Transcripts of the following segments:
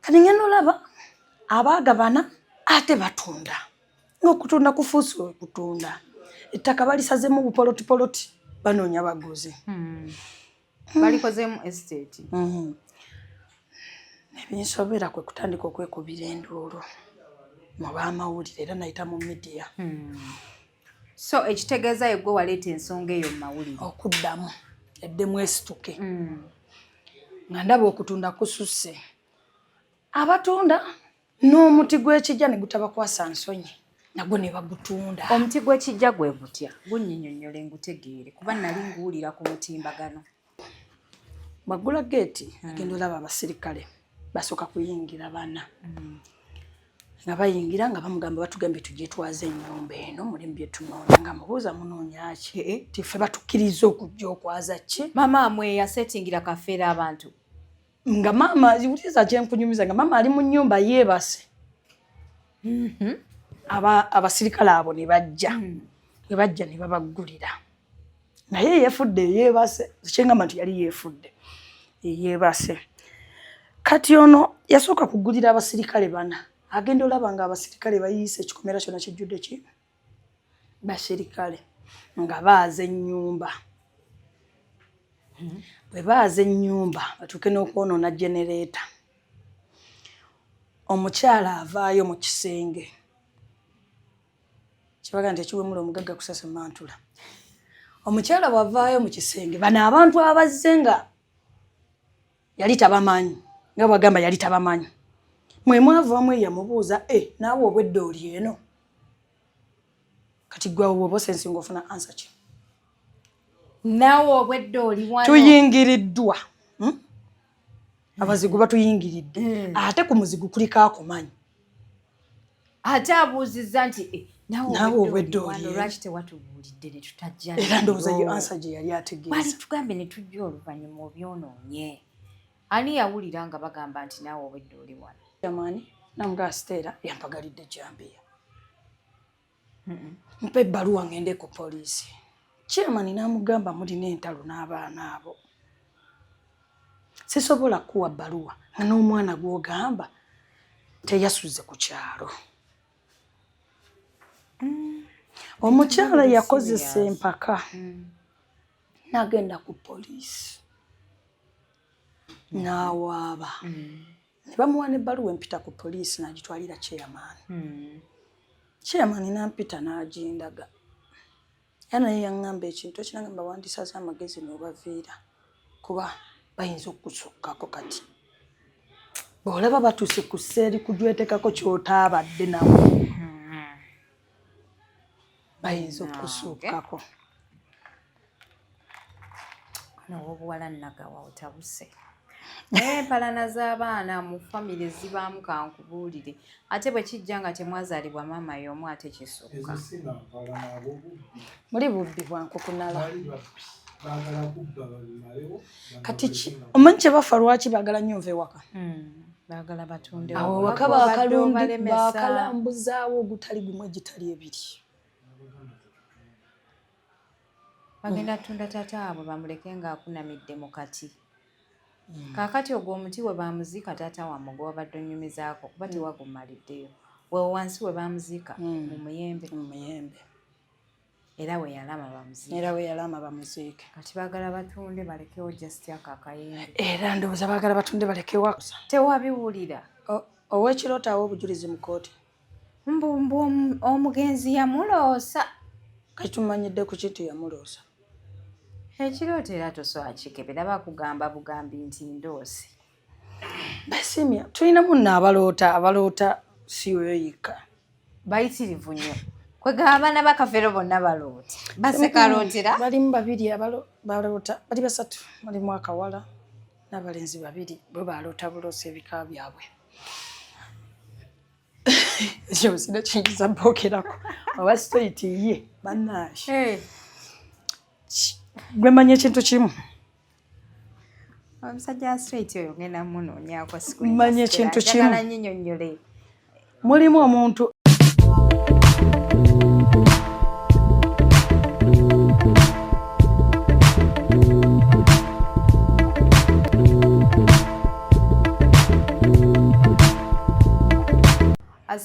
Kati ngenda olaba abaagabana ate batunda, n'okutunda kufuuse okutunda ettaka balisazemu bupolotipoloti, banoonya baguzi. Balikozeemu estate. Nebinsobera kwe kutandika okwekubira enduulu mu b'amawulire, era nayita mu media. So ekitegeeza ye gwe waleeta ensonga eyo mu mawulire. Okuddamu eddemu esituke. Nga ndaba okutunda kususse, abatunda n'omuti gw'ekijja ne gutabakwasa nsonyi, nagwo ne bagutunda. Omuti gw'ekijja gwe gutya? Gunnyinyonnyole ngutegeere, kuba nali nguwulira ku mutimbagano. Bw'aggula geeti, agenda olaba abasirikale basooka kuyingira bana. Nga bayingira nga bamugamba, batugambye tujje twaze ennyumba eno, mulimu bye tunoonya. Nga mubuuza, munoonya ki? Ti ffe batukkiriza okujja okwaza ki? Maama mwe yasetingira Kafeero abantu. Nga maama, wuliriza kyenkunyumiza, nga maama ali mu nnyumba yeebase. Abasirikale abo ne bajja. Ne bajja ne babaggulira. Naye yeefudde yeebase, kyengamba nti yali yeefudde yeebase. Kati ono yasooka kugulira abasirikale bana, agenda olaba nga abasirikale bayiise ekikomera kyonna kijjudde ki basirikale, nga baaza ennyumba. Bwe baaza ennyumba batuuke n'okwonoona genereeta, omukyala avaayo mu kisenge. Kibaga nti ekiwemula omugagga kusasa mantula. Omukyala bw'avaayo mu kisenge, bano abantu abazze nga yali tabamanyi, nga bwagamba yali tabamanyi, mwe mwavaamu eyamubuuza, e naawe obwedda oli eno? Kati gwe awo bw'oba osensinga ofuna ansa ki? Naawe obwedda oli wano. Tuyingiriddwa. Abazigu batuyingiridde. Ate ku muzigu kuliko akumanyi. Ate abuuzizza nti, eh, naawe obwedda oli eno, lwaki tewatubuulidde ne tutajja? Era ndowooza ye ansa gye yali ategeeza. Wali tugambye ne tujja oluvannyuma obyonoonye. Ani yawulira nga bagamba nti naawe obwedda oli wano? Jamani, namugaa Stella yampagalidde jambiya. Mpa ebbaluwa ngende ku poliisi. Chairman n'amugamba, mulina entalo n'abaana abo. Sisobola kukuwa bbaluwa nga n'omwana gw'ogamba teyasuze ku kyalo. Omukyala yakozesa empaka n'agenda ku poliisi n'awaaba. Ne bamuwa n'ebbaluwa empita ku poliisi n'agitwalira chairman. Chairman n'ampita n'agindaga. Era naye yaŋŋamba ekintu ekinagamba, wandisaze amagezi n'obaviira kuba bayinza okukusukkako. Kati bw'olaba batuuse ku sseeri kujwetekako ky'otaabadde nabo, bayinza okukusukkako. Owobuwala Nagawa otabuse, naye empalana z'abaana mu famire zibaamu. Kankubuulire, ate bwe kijja nga temwazaalibwa maama y'omu, ate kisukka. Muli bubbi bwa nkukunala. Kati omanyi kyebafa lwaki baagala nnyo nva ewaka? Baagala batunde. Awo waka bakalambuzaawo ogutali gumu, egitali ebiri. Bagenda tunda taata waabwe bamuleke ng'akunamidde mu kati. Kaakati ogwo omuti we bamuziika taata wammwe gwe wabadde onyumizaako, kuba tewagumaliddeyo, wewo wansi we bamuziika mu muyembe. Mu muyembe. Era we yalama bamuziike. Era we yalama bamuziike. Kati baagala batunde balekewo just ako akayembe. Era ndowooza baagala batunde balekewo. Tewabiwulira? Ow'ekirooto awa obujulizi mu kooti. Mbu mbu omugenzi yamuloosa. Kati tumanyidde ku kintu yamuloosa? Ekirooto era tosobola kikebera, bakugamba bugambi nti ndoosi. Basimya tulinamu nno abaloota, abaloota si oyo yekka. Bayitirivu nnyo. Kwegamba abaana bakafeero bonna baloota, basekalootera. Balimu babiri baloota, bali basatu. Mulimu akawala n'abalenzi babiri, bo baloota buloosa ebika byabwe. Ekyo sina kiyinza boogerako oba straight ye bannange. Gwe manya ekintu kimu. Omusajja wa straight oyo ngenda munoonyaako. Manya ekintu kimu. Njagala nyinyonnyole. Mulimu omuntu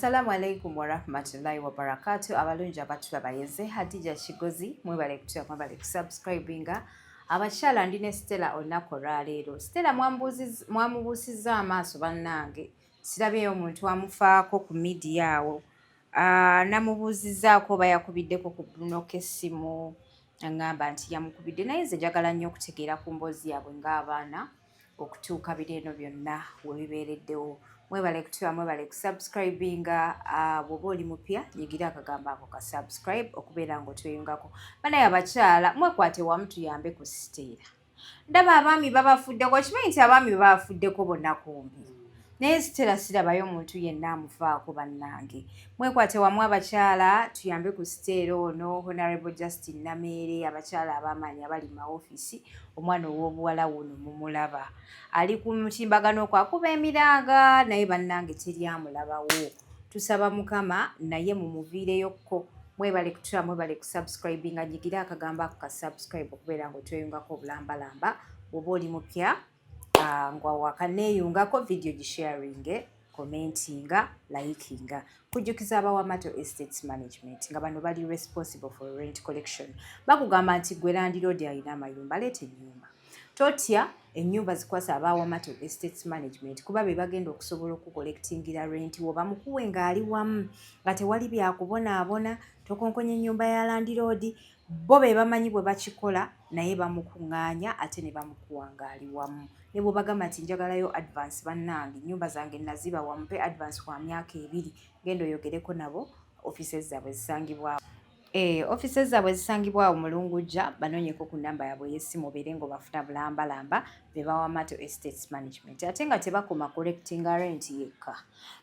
Assalamu alaikum warahmatullahi wabarakatu. Abalungi abatulaba, yeze Hadija Kigozi, mwebale kutula, mwebale kusubscribinga. Abakyala, ndi ne Stella olunaku olwaleero. Stella mwamubuusizza amaaso bannange, sirabyeyo omuntu amufaako ku media awo. Namubuuzizzaako oba yakubiddeko ku Bruno k'essimu, aŋŋamba nti yamukubidde, naye nze njagala nnyo okutegeera ku mboozi yaabwe ng'abaana okutuuka biro eno byonna we bibeereddewo. Mwebale kutula, mwebale kusubscribinga. Bw'oba oli mupya, nyigira akagambo ako ka subscribe okubeera ng'otweyungako. Banaye abakyala, mwekwate wamu tuyambe ku Stella. Ndaba abaami babafuddeko, kimanyi nti abaami babafuddeko bonna kumpi, naye Stella sirabayo omuntu yenna amufaako. Bannange, mwekwate wamu abakyala tuyambe ku Stella ono. Honorable Justin Nameere, abakyala ab'amaanyi abali mu maofiisi, omwana ow'obuwala wuno mumulaba ali ku mutimbagano okwakuba emiranga, naye bannange teri amulabawo. Tusaba Mukama naye mumuviireyokko. Mwebale kutula, mwebale kusubscribinga. Nyigira akagambo ako ka subscribe okubeera nga otweyungako obulambalamba. Bw'oba oli mupya nga wakaneeyungako, video gisharinge, commentinga, likinga. Kujjukiza abawamato Estates Management nga bano bali responsible for rent collection. Bakugamba nti gwe landlord alina amayumba, leeta ennyumba, totya, ennyumba zikwasa abawamato Estates Management, kuba be bagenda okusobola okucollectingira rent wo, bamukuwe ng'ali wamu, nga tewali byakubonaabona. Tokonkonya ennyumba ya landlord, bo be bamanyi bwe bakikola, naye bamukuŋŋaanya ate ne bamukuwa ng'ali wamu. Ne bw'obagamba nti njagalayo advance, bannange ennyumba zange naziba wampe advance kwa myaka 2, genda oyogereko nabo. Offices zaabwe zisangibwa offices zaabwe zisangibwa awo Mulungujja. Banoonyeko ku namba yaabwe ey'essimu obeere ng'obafuna bulambalamba. Be Bawamato Estates Management, ate nga tebakoma collectinga rent yekka,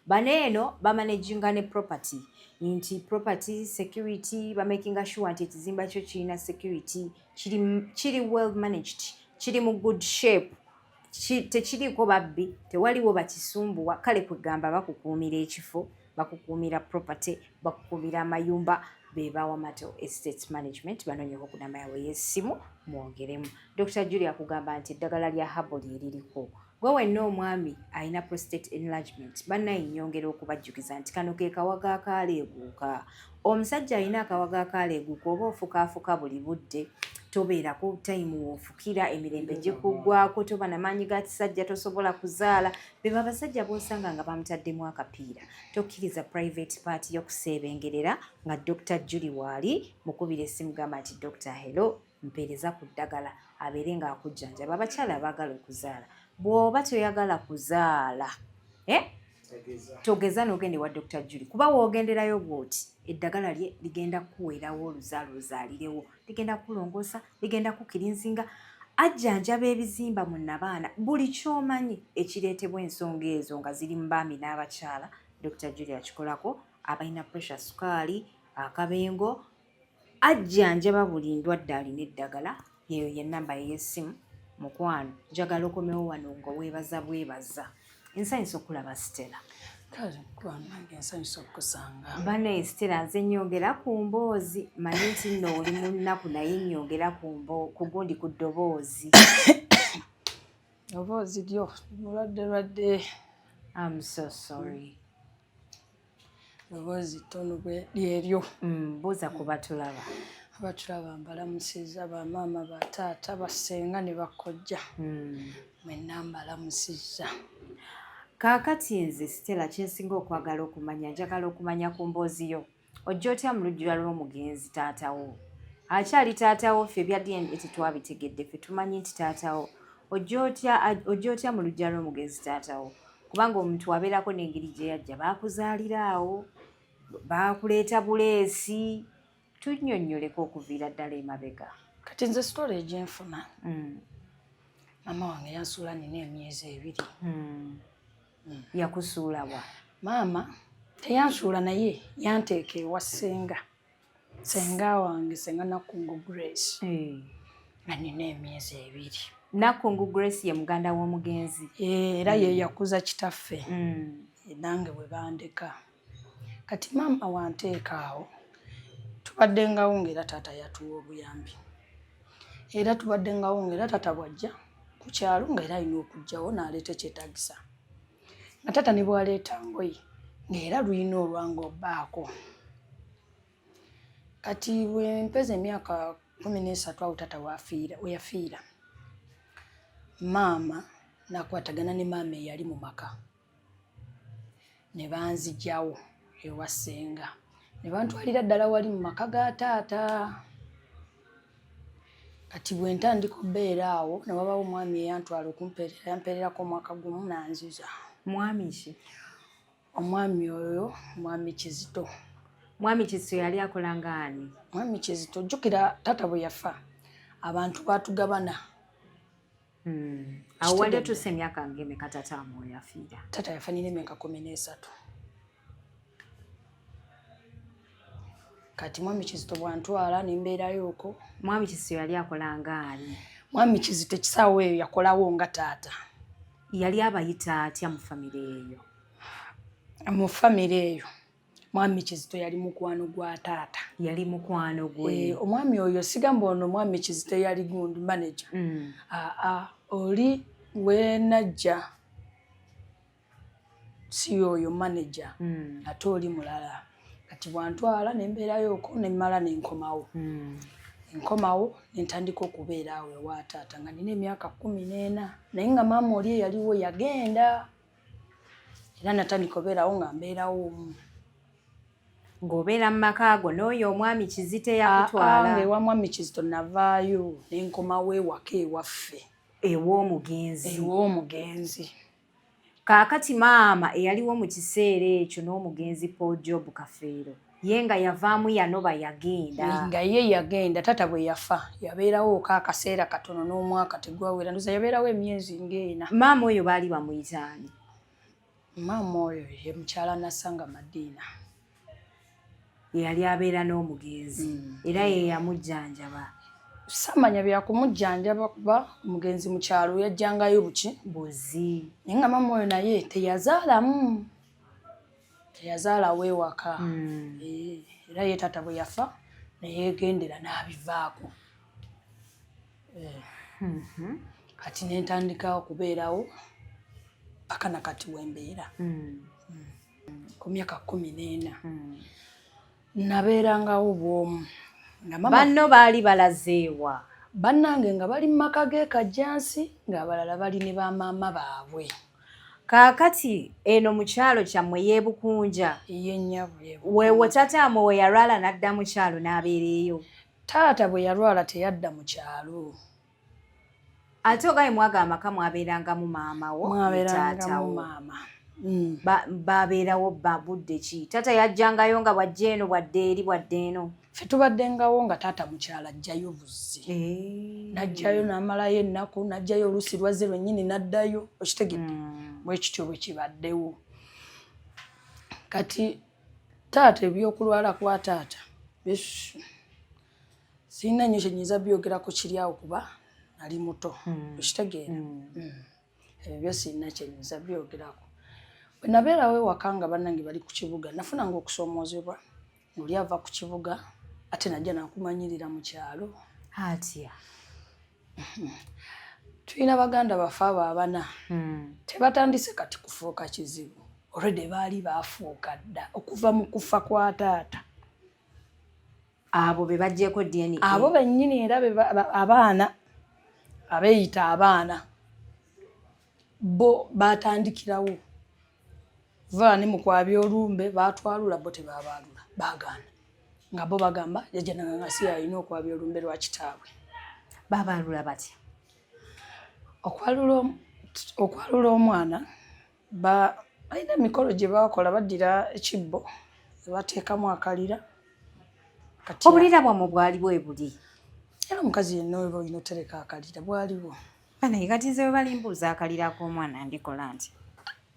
bano eno bamanaginga ne property, nti property security, bamakinga sure nti ekizimba kyo kirina security, kiri well managed, kiri mu good shape, tekiriiko babbi, tewaliwo bakisumbuwa. Kale kwegamba bakukuumira ekifo, bakukuumira property, bakukuumira amayumba. Be Bawamato Estates Management. Banoonyeko ku namba yaabwe y'essimu mwongeremu. Dr Julia akugamba nti eddagala lya herbal eririko gwe wenna omwami alina prostate enlargement. Bannaye, nnyongera okubajjukiza nti kano ke kawaga akaaleeguuka. Omusajja alina akawaga akaaleeguuka, oba ofukaafuka buli budde, tobeerako time woofukira, emirembe gikuggwako, toba namaanyi ga kisajja, tosobola kuzaala, beba abasajja b'osanga nga bamutaddemu akapiira. Tokkiriza private part y'okuseebengerera nga Dr Julie waali. Mukubira essimu, gamba nti, "Dr, hello, mpeereza ku ddagala," abeere ng'akujjanjaba. Abakyala abaagala okuzaala, bw'oba toyagala kuzaala, eh? Togeza n'ogenda ewa Dr Julie, kuba woogenderayo bw'oti eddagala lye ligenda kukuweerawo oluzaalo ozaalirewo, ligenda kukulongoosa, ligenda kukirinzinga, ajjanjaba ebizimba mu nnabaana, buli ky'omanyi ekireetebwa ensonga ezo nga ziri mu baami n'abakyala, Dr Julie akikolako. Abalina pressure, sukaali, akabengo, ajjanjaba buli ndwadde, alina eddagala. Yeyo ye namba ey'essimu. Mukwano, njagala okomewo wano nga weebaza bwebaza. Nsanyusa okulaba, Stella. Kale mukwano, nange nsanyusa okukusanga. Bane Stella, nze nyongera ku mboozi, manyi nti nno oli mu nnaku, naye nyongera ku gundi, ku ddoboozi. Ddoboozi lyo mulwadde lwadde. I'm so sorry. Ddoboozi ttono lyeryo. Buuza ku batulaba. Abatulaba mbalamusizza, bamaama, bataata, bassenga ne bakojja, mwenna mbalamusizza. Kaakati nze Stella kyensinga okwagala okumanya, njagala okumanya ku mboozi yo. Ojja otya mu lujjula lw'omugenzi taatawo? Akyali taatawo, ffe ebya DNA tetwabitegedde, ffe tumanyi nti taatawo. Ojja otya mu luggya lw'omugenzi taatawo? Kubanga omuntu abeerako n'engeri gye yajja, baakuzaalira awo, baakuleeta buleesi, tunnyonnyoleko okuviira ddala emabega. Kati nze story egyenfuna, maama wange yansuula nina emyezi 2. Yakusuula wa? Maama teyansuula, naye yanteeka ewa ssenga, senga wange, Senga Nakungu Grace, nga nina emyezi 2. Nakungu Grace ye muganda w'omugenzi? Era ye yakuza kitaffe. Nange bwe bandeka, kati maama wanteeka awo, tubaddengawo ngaera taata yatuwa obuyambi, era tubaddengawo ngaera taata bwajja ku kyalo, nga era alina okugjawo n'aleeta ekyetaagisa, nga taata ne bwaleeta ngoye Ng'era lulina olwange obbaako. Kati bwe mpeza emyaka 13 awo taata we yafiira, maama nakwatagana ne maama eyali mu maka ne banzigyawo ewa ssenga ne bantwalira ddala wali mu maka ga taata. Kati bwe ntandika okubeera awo ne wabawo omwami eyantwala okumpeerera, yampeererako omwaka gumu n'anziza. Mwami ki? Omwami oyo Mwami Kizito. Mwami Kizito yali akola ng'ani? Mwami Kizito, jjukira taata bwe yafa abantu baatugabana. Awo wali otuuse emyaka ng'emeka taata wammwe we yafiira? Taata yafa nina emyaka 13. Kati Mwami Kizito bw'antwala ne mbeerayo okwo. Mwami Kizito yali akola ng'ani? Mwami Kizito ekisaawe eyo yakolawo nga taata. Yali abayita atya mu famire eyo? Mu famire eyo Mwami Kizito yali mukwano gwa taata. Yali mukwano gwe. Omwami oyo sigamba ono Mwami Kizito yali gundi manager. Aa oli we najja si oyo manager, ate oli mulala. Kati bwantwala ne mbeerayo okwo ne mmala ne nkomawo. Nkomawo ne ntandika okubeera awo ewa taata nga nina emyaka 14, naye nga maama oli eyaliwo yagenda. Era natandika obeerawo nga mbeerawo omu. Ng'obeera mu maka go n'oyo omwami Kizito eyakutwala? Nga ewa Mwami Kizito navaayo ne nkomawo ewaka ewaffe. Ew'omugenzi. Ew'omugenzi. Kaakati maama eyaliwo mu kiseera ekyo n'omugenzi Paul Job Kafeero ye nga yavaamu yanoba yagenda. Nga ye yagenda taata bwe yafa yabeerawo akaseera katono n'omwaka tegwawera, ndowooza yabeerawo emyezi ng'ena. Maama oyo baali bamuyita ani? Maama oyo ye mukyala Nassanga Madiina. Yali abeera n'omugenzi era ye yamujjanjaba. Samanya byakumujjanjaba kuba omugenzi mu kyalo yajjangayo buki? Buzi. Naye nga maama oyo naye teyazaalamu. Teyazaalawo ewaka. Era ye taata bwe yafa ne yeegendera n'abivaako. Kati ne ntandika okubeerawo paka na kati we mbeera. Ku myaka 14. Nabeerangawo bw'omu. Banno baali balazeewa? Bannange nga bali mu maka g'e Kajjansi ng'abalala bali ne bamaama baabwe. Kaakati eno mu kyalo kyammwe y'e Bukunja. Ye nnyabo y'e Weewo taata wammwe we yalwala n'adda mu kyalo n'abeera eyo. Taata bwe yalwala teyadda mu kyalo. Ate ogaye mwaga amaka mwabeerangamu maama wo ne taata Mwabeerangamu wo. Maama. Babeerawo budde ki? Taata yajjangayo nga bw'ajja eno bw'adda eri bw'adda eno. Ffe tubaddengawo nga taata mukyalo ajjayo buzzi. N'ajjayo n'amalayo ennaku, n'ajjayo oluusi lwazze lwennyini n'addayo, okitegedde? Bwe kityo bwe kibaddewo. Kati taata ebyokulwala kwa taata sirina nnyo kye nnyinza byogerako kiri awo kuba nali muto, okitegeera? Ebyo byo sirina kye nnyinza byogerako. Bwe nabeerawo ewaka nga bannange bali ku kibuga, nafunanga okusoomoozebwa ng'oli ava ku kibuga ate najja n'akumanyirira mu kyalo. Atya? Tulina baganda baffe abo abana, tebatandise kati kufuuka kizibu. Already baali baafuuka dda okuva mu kufa kwa taata. Abo be baggyeko DNA? Abo bennyini era be abaana abeeyita abaana bo baatandikirawo. Va ne mu kwabya olumbe baatwalula bo tebaabaalula baagaana. Nga bo bagamba Jjajja Naganga si y'alina okwabya olumbe lwa kitaabwe. Babaalula batya? Okwalula omwana balina emikolo gye bakola, baddira ekibbo ne bateekamu akalira. Obulira bwammwe bwali bwe buli? Era omukazi yenna oba olina otereka akalira bwaliwo. Banaye kati nze bwe balimbuuza akalira k'omwana ndikola nti?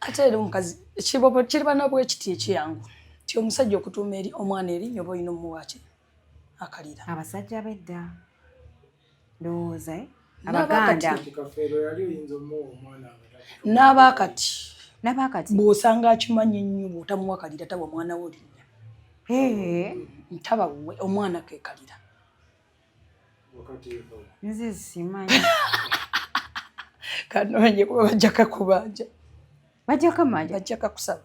Ate era omukazi ekibobo kiriba na bwe kiti ekyangu nti omusajja okutuuma eri omwana erinnya oba olina omuwa ki? Akalira. Abasajja b'edda ndowooza Abaganda. N'abaakati. N'abaakati. Bw'osanga akimanyi ennyo bw'otamuwa kalira tawa mwana wo linnya. Ntaba wuwe omwana ke kalira. Nze simanyi. Kanoonye kuba bajja kakubanja. Bajja kamanja? Bajja kakusaba.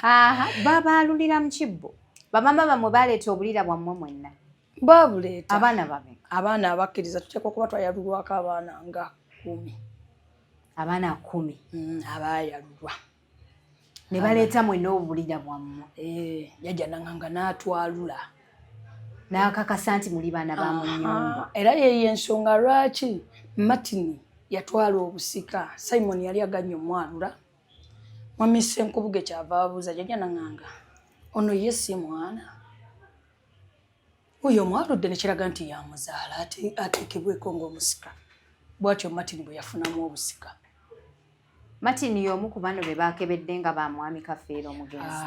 Aha, babaalulira mu kibbo. Bamama bammwe baleeta obulira bwammwe mwenna? Babuleeta. Abaana bameka? Abaana abakkiriza tuteekwa okuba twayalulwako abaana nga 10. Abaana 10? Abaayalulwa. Ne baleeta mwenna obulira bwammwe? Jjajja Nanganga n'atwalula. N'akakasa nti muli baana ba mu nnyumba. Era yeyo ensonga lwaki Martin yatwala obusika. Simon yali aganye omwalula. Mwami Ssenkubuge kyava abuuza Jjajja Nanganga, ono ye si mwana? Oyo omwaludde ne kiraga nti yamuzaala ateekebweko ng'omusika. Bw'atyo Martin bwe yafunamu obusika. Martin y'omu ku bano be baakebedde nga ba mwami Kafeero omugenzi.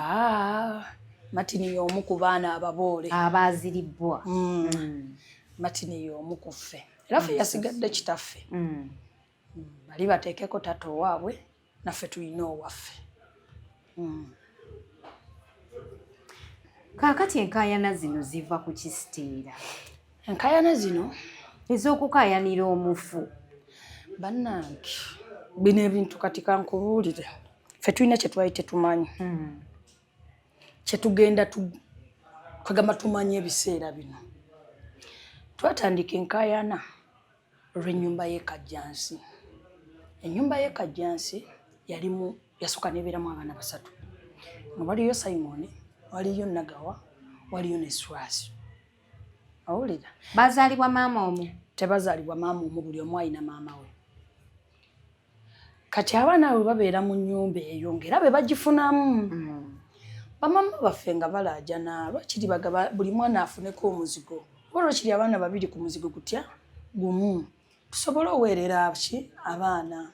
Martin y'omu ku baana ababoole. Abaaziribbwa. Martin y'omu ku ffe. Era ffe yasigadde kitaffe. Bali bateekeko taata owaabwe, naffe tulina owaffe. Kaakati enkaayana zino ziva ku kisiteera? Enkaayana zino ez'okukaayanira omufu. Bannange, bino ebintu kati kankubuulire. Ffe tulina kye twali tetumanyi. Kye tugenda kwegamba tumanye ebiseera bino. Twatandika enkaayana olw'ennyumba y'e Kajjansi. Ennyumba y'e Kajjansi yalimu yasooka n'ebeeramu abaana 3. Nga waliyo Simon, waliyo Nagawa, waliyo ne Swazi. Owulira? Bazaalibwa maama omu? Tebazaalibwa maama omu, buli omu alina maama we. Kati abaana abo babeera mu nnyumba eyo ng'era be bagifunamu. Bamaama baffe nga balaajana lwakiri bagaba buli mwana afuneko omuzigo. Oba lwakiri abaana 2 ku muzigo gutya gumu. Tusobole oweerera ki abaana.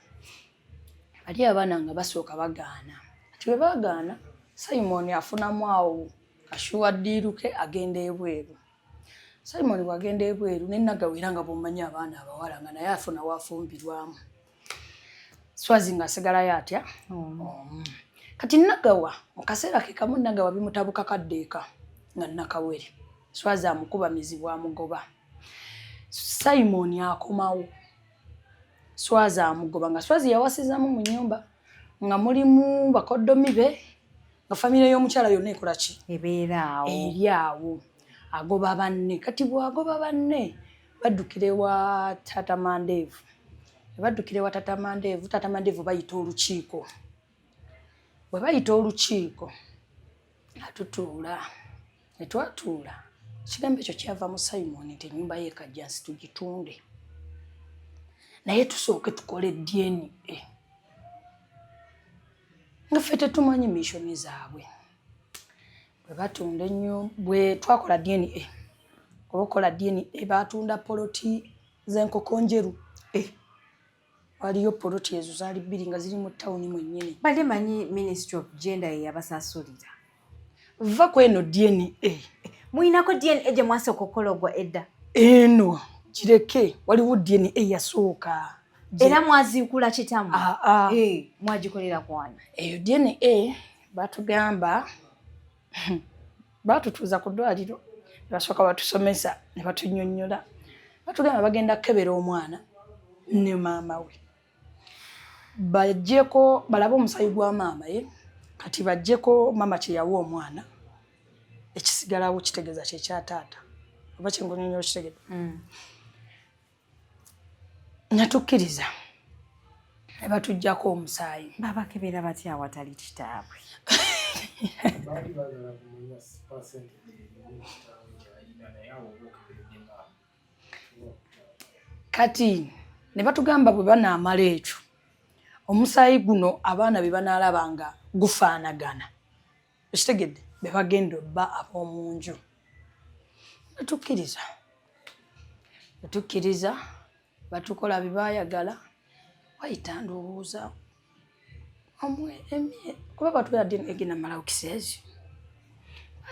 Bali abaana nga basooka bagaana. Kati bwe bagaana, Simon afunamu awo kashuwa ddiiru ke agenda ebweru. Simon bw'agenda ebweru ne Nagawa era nga bw'omanyi abaana abawala nga naye afuna waafumbirwamu. Swazi ng'asigalayo atya? Omu. Kati Nagawa mu kaseera ke kamu Nagawa bimutabuka kadde eka nga Nakawere. Swazi amukuba mizibu amugoba. Simon akomawo. Swazi amugoba nga Swazi yawasizaamu mu nnyumba nga mulimu bakoddomi be nga famire y'omukyala yonna ekola ki? Ebeera awo. Eri awo. Agoba banne. Kati bw'agoba banne baddukira ewa Taata Mandeevu. Baddukira ewa Taata Mandeevu, Taata Mandeevu bayita olukiiko. Bwe bayita olukiiko atutuula. Ne twatuula. Ekigambo ekyo kyava mu Simon nti ennyumba y'e Kajjansi tugitunde. Naye tusooke tukole DNA. Nga ffe tetumanyi missioni zaabwe. Bwe batunda ennyo, bwe twakola DNA, oba okukola DNA baatunda poloti z'enkoko njeru. Waliyo poloti ezo zaali 2 nga ziri mu tawuni mwennyini. Badde manyi Ministry of Gender ye yabasasulira. Va ku eno DNA. Muyinako DNA gye mwasooka okukola ogwa edda? Eno kireke, waliwo DNA yasooka. Era mwaziikula kitamu? Mwagikolera kwani? Eyo DNA batugamba batutuuza ku ddwaliro ne basooka batusomesa ne batunnyonnyola. Batugamba bagenda kukebera omwana ne maama we. Baggyeko balabe omusaayi gwa maama ye, kati baggyeko maama kye yawa omwana, ekisigalawo kitegeeza kye kya taata. Oba kye nkunnyonnyola okitegedde? Natukkiriza ne batuggyako omusaayi. Babakebera batya awatali kitaabwe? Baali baagala kumanya percentage erimu kitaawe ky'alina naye awo oba okeberedde maama. Kati ne batugamba bwe banaamala ekyo, omusaayi guno abaana be banaalaba nga gufaanagana, okitegedde, be bagenda obba ab'omu nju. Natukkiriza. Natukkiriza, batukola bye baayagala, wayita ndowooza kuba batuwa DNA egenda mmalawo kiseezi.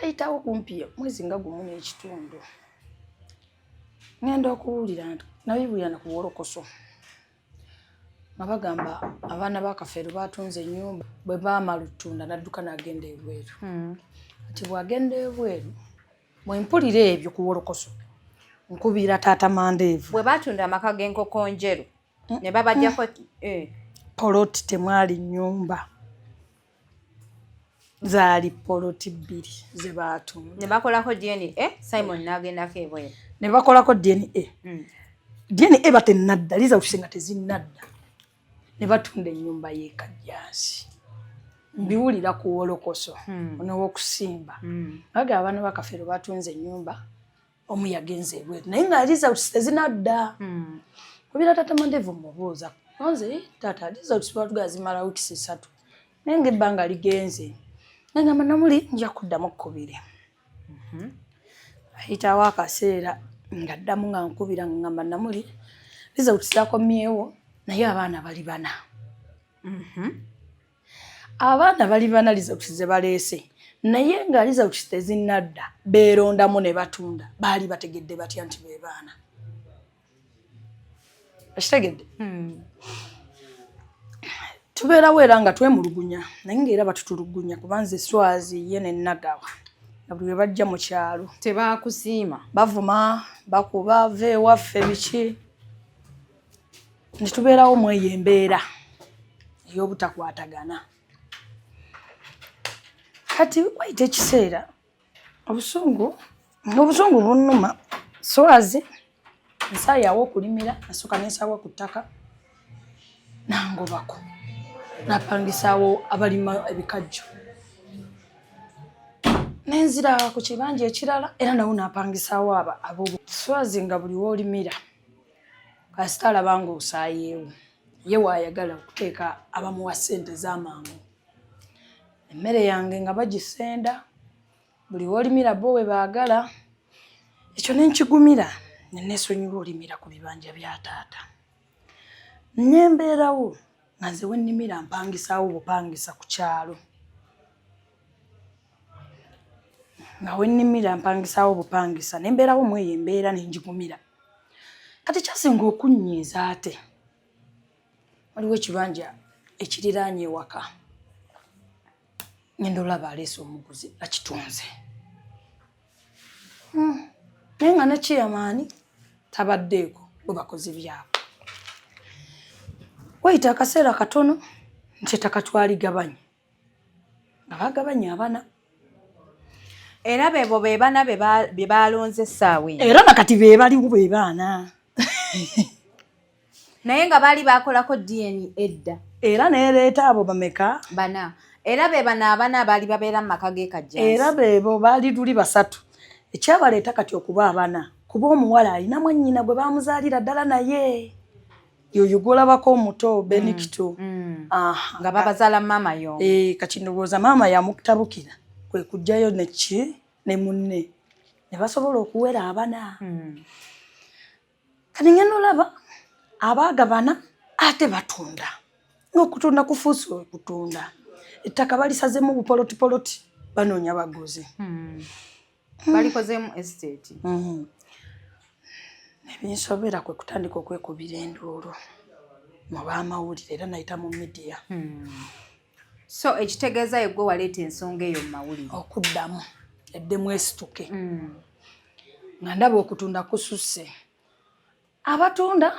Bayitawo kumpi mwezi nga gumu n'ekitundu. Ngenda okuwulira nti nabiwulira na ku wolokoso. Nga bagamba abaana ba Kafeero baatunze ennyumba, bwe baamala ottunda n'adduka n'agenda ebweru. Kati bw'agenda ebweru, bwe mpulira ebyo ku wolokoso, nkubira Taata Mandeevu. Bwe baatunda amaka g'enkoko njeru, ne babaggyako, Poloti, temwali nnyumba, zaali poloti bbiri ze baatunda. Ne bakolako DNA, Simon n'agendako ebweru. Ne bakolako DNA. DNA batennadda, results nga tezinnadda, ne batunda ennyumba y'e Kajjansi. Mbiwulira ku wolokoso onowokusimba baga abaana bakafeero batunze ennyumba, omu yagenze ebweru, naye nga results tezinadda. Kubira tata Mandevu, mubuuza nze, "Tata, results batugaa zimala weeks 3, naye nga ebbanga ligenze." Nagamba, "Namuli, nja kuddamu kkubiri." Ayitawo akaseera nga ddamu nga nkubira, nga ngamba, "Namuli, results zakomyewo, naye abaana bali bana, abaana bali bana, results ze baleese, naye nga results tezinnadda, beerondamu ne batunda. Baali bategedde batya nti be baana?" Okitegedde? Tubeerawo era nga twemulugunya, naye ngaera batutulugunya, kuba nze Swazi ye ne Nagawa nga buli lwe bajja mu kyalo Tebakusiima. Bavuma, bakuba, va ewaffe, biki. Nti tubeerawo mu eyo embeera ey'obutakwatagana. Kati wayita ekiseera, obusungu bunnuma. Swazi nsaayawo okulimira, nasooka nensaawa ku ttaka, nangobako, napangisaawo abalima ebikajjo, nenzira ku kibanja ekirala, era nawo napangisaawo abo abo. Swazi nga buli woolimira, kasita alaba nga osaayeewo, ye waayagala okuteeka abamuwa ssente z'amangu. Emmere yange nga bagisenda buli woolimira bo we baagala. Ekyo nenkigumira, neneesonyiwa olimira ku bibanja bya taata, nembeerawo nga nze wennimira mpangisaawo bupangisa ku kyalo, nga wennimira mpangisaawo bupangisa, nembeerawo mu eyo embeera, nenjigumira. Kati kyasinga okunnyiiza, ate waliwo ekibanja ekiriraanye ewaka, ngenda olaba aleese omuguzi akitunze. Naye nga ne chairman tabaddeeko, bwe bakozi byabwe. Wayita akaseera katono nti ettaka twaligabanye, nga bagabanye abana. Era bebo be bana be balonze essaawa eno. Era nakati be baliwo, be baana. Naye nga baali bakolako DNA edda. Era nereeta abo bameka? Bana. Era be bano abana baali babeera mu maka g'e Kajjansi. Era bebo baali luli basatu. Ekyabaleeta kati okuba abana, kuba omuwala alina mwannyina gwe bamuzaalira ddala, naye yoyo gwolabako omuto Benikito. Nga babazaala maama y'omu. Eh, kati ndowooza maama yamutabukira, kwe kujjayo neki ne munne ne basobola okuwera abana. Kati ngenda olaba abaagabana ate batunda, n'okutunda kufuuse okutunda ettaka, balisazemu bupolotipoloti, banoonya baguzi. Balikozeemu estate. Ebinsobera kwe kutandika okwekubira enduulu mu baamawulire, era nayita mu media. So ekitegeeza ye gwe waleeta ensonga eyo mu mawulire. Okuddamu eddemu esituke, nga ndaba okutunda kususse, abatunda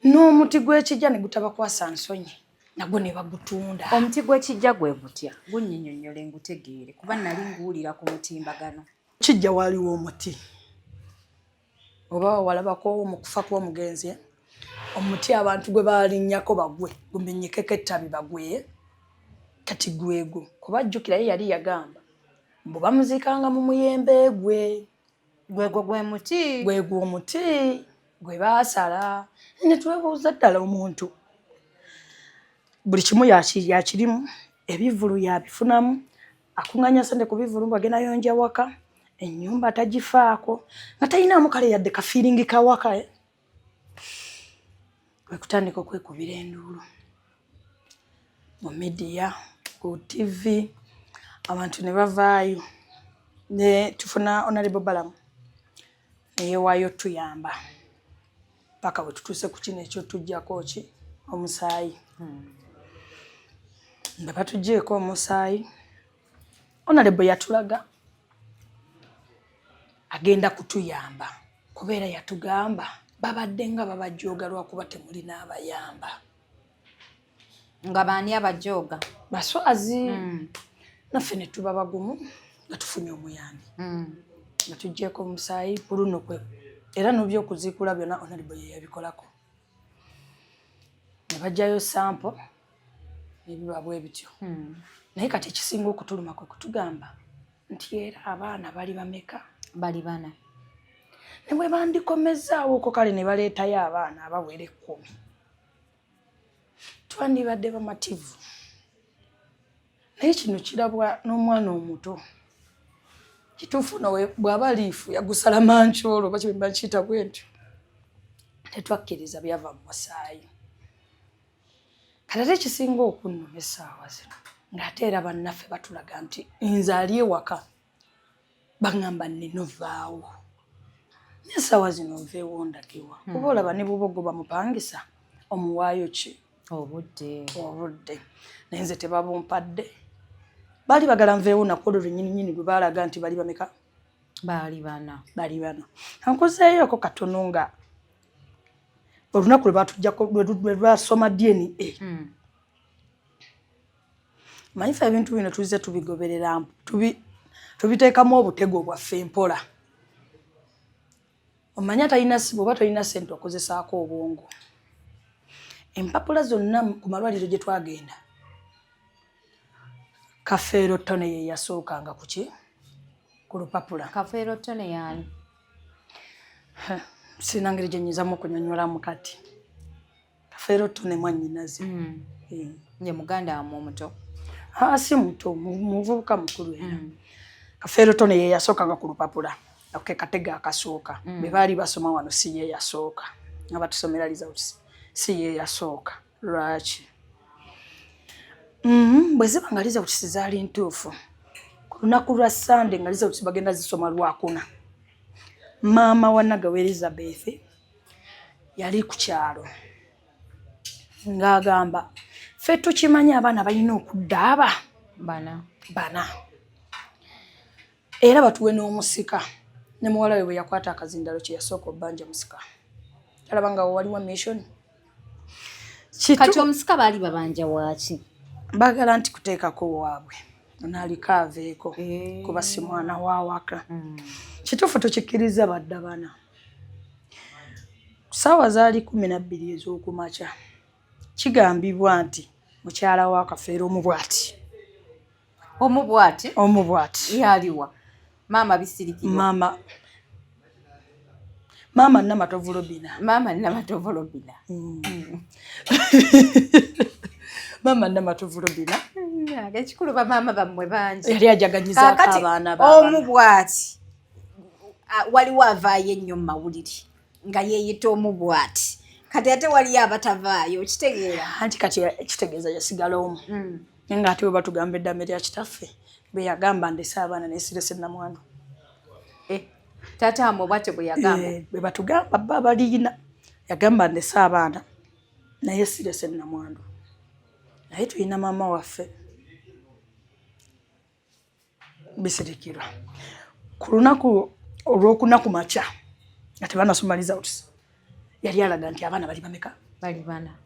n'omuti gw'ekijja ne gutabakwasa nsonyi, nagwo ne bagutunda. Omuti gw'ekijja gwe gutya? Gunnyinyonnyole ngutegeere, kuba nali nguwulira ku mutimbagano. Kijja waaliwo omuti, oba walabako mu kufa kw'omugenzi, eh? Omuti abantu gwe balinnyako bagwe, gumenyekeko ettabi bagwe. Kati gwegwo, kuba jjukira ye yali yagamba mbu bamuziikanga mu muyembe gwe. Gwegwo gwe muti? Gwegwo omuti gwe baasala. Ne twebuuza ddala, omuntu buli kimu yakirimu, ebivvulu yabifunamu, akuŋŋaanya ssente ku bivvulu, mbu agenda yonja waka, ennyumba tagifaako, nga talinaamu kale yadde kafeeling kawaka, eh? Kwe kutandika okwekubira enduulu mu media, ku TV, abantu ne bavaayo, ne tufuna Honorable Balamu neyewaayo tuyamba paka bwe tutuuse ku kino ekyotujjako ki omusaayi. Nga batuggyeeko omusaayi, Honorable yatulaga agenda kutuyamba, kubeera yatugamba babadde nga babajooga lwakuba temulina abayamba. Nga baani abajooga? Baswazi. Naffe ne tuba bagumu nga tufunye omuyambi, nga tuggyeko omusaayi ku luno kwe, era n'ebyokuziikula byonna honorable ye yabikolako, ne bajjayo sample nebiba bwe bityo. Naye kati ekisinga okutuluma kwe kutugamba nti era abaana bali bameka? Bali bana. Ne bwe bandikomezaawo kale ne baleetayo abaana abawera 10, twandibadde bamativu. Naye kino kirabwa n'omwana omuto. Kituufu no bw'aba liifu yagusala mankyolo, oba kyemba nkiyita bwe ntyo. Tetwakkiriza byava mu musaayi. Kati ate ekisinga okunnuma essaawa zino, ng'ate era bannaffe batulaga nti nze ali ewaka baŋŋamba nnina ovaawo, naye essaawa zino nveewo ndagewa? Kuba olaba ne bw'oba ogoba mupangisa, omuwaayo ki? Obudde. Obudde. Naye nze tebabumpadde. Baali bagala nveewo naku olwo lwennyininyini lwe baalaga nti bali bameka? Baali bana. Bali bana. Ankozeeyoko katono nga olunaku lwe batujjako, lwe lwasoma DNA. Manyi ffe ebintu bino tuzze tubigoberera, tubiteekamu obutego bwaffe mpola. Omanyi atalina, bw'oba tolina ssente okozesaako obwongo. Empapula zonna ku malwaliro gye twagenda, Kafeero Tone ye yasookanga kuki ku lupapula. Kafeero Tone yaani? Sirina ngeri gye nnyinzamu okunyonyolamu kati. Kafeero Tone mwannyinaze. Ye muganda wammwe omuto? Aa, si muto, muvubuka mukulu era. Kafeero Tone ye yasookanga ku lupapula, ke katega akasooka. Bwe baali basoma wano si ye yasooka, nga batusomera results si ye yasooka. Lwaki? Bwe ziba nga results zaali ntuufu, ku lunaku lwa Sande nga results bagenda zisoma Lwakuna, maama wa Nagawa Elizabeth yali ku kyalo ng'agamba, "Ffe tukimanyi abaana balina okudda aba bana." Bana, era batuwe n'omusika. Ne muwala we bwe yakwata akazindalo, kye yasooka obbanja musika. Talaba nga waliwo mission. Kati omusika baali babanja waaki? Baagala nti kuteekako waabwe onaaliko aveeko, kuba si mwana wa waka. Kituufu tukikkiriza, badda bana. Saawa zaali 12 ez'okumakya. Kigambibwa nti mukyala wa Kafeero omu bw'ati. Omu bw'ati? Omu bw'ati. Yaliwa? Maama Bisirikirwa? Maama Namatovu Robina. Maama Namatovu Robina. Maama Namatovu Robina. Ekikulu bamaama bammwe bangi. Yali ajaganyizaako Kaakati abaana. omu bw'ati waliwo avaayo ennyo mu mawulire nga yeeyita omu bw'ati, kati ate waliyo abatavaayo, okitegeera? Anti kati kitegeeza yasigala omu. Naye ng'ate bwe batugamba eddame lya kitaffe, bwe yagamba, "Ndese abaana naye sirese namwandu." Eh, taata wammwe bw'atyo bwe yagamba? Eh, bwe batugamba ba baliina, yagamba, "Ndese abaana naye sirese namwandu." Naye tulina maama waffe Bisirikirwa. Ku lunaku olwokuna ku makya nga tebanasoma results, yali alaga nti abaana bali bameka? Bali bana.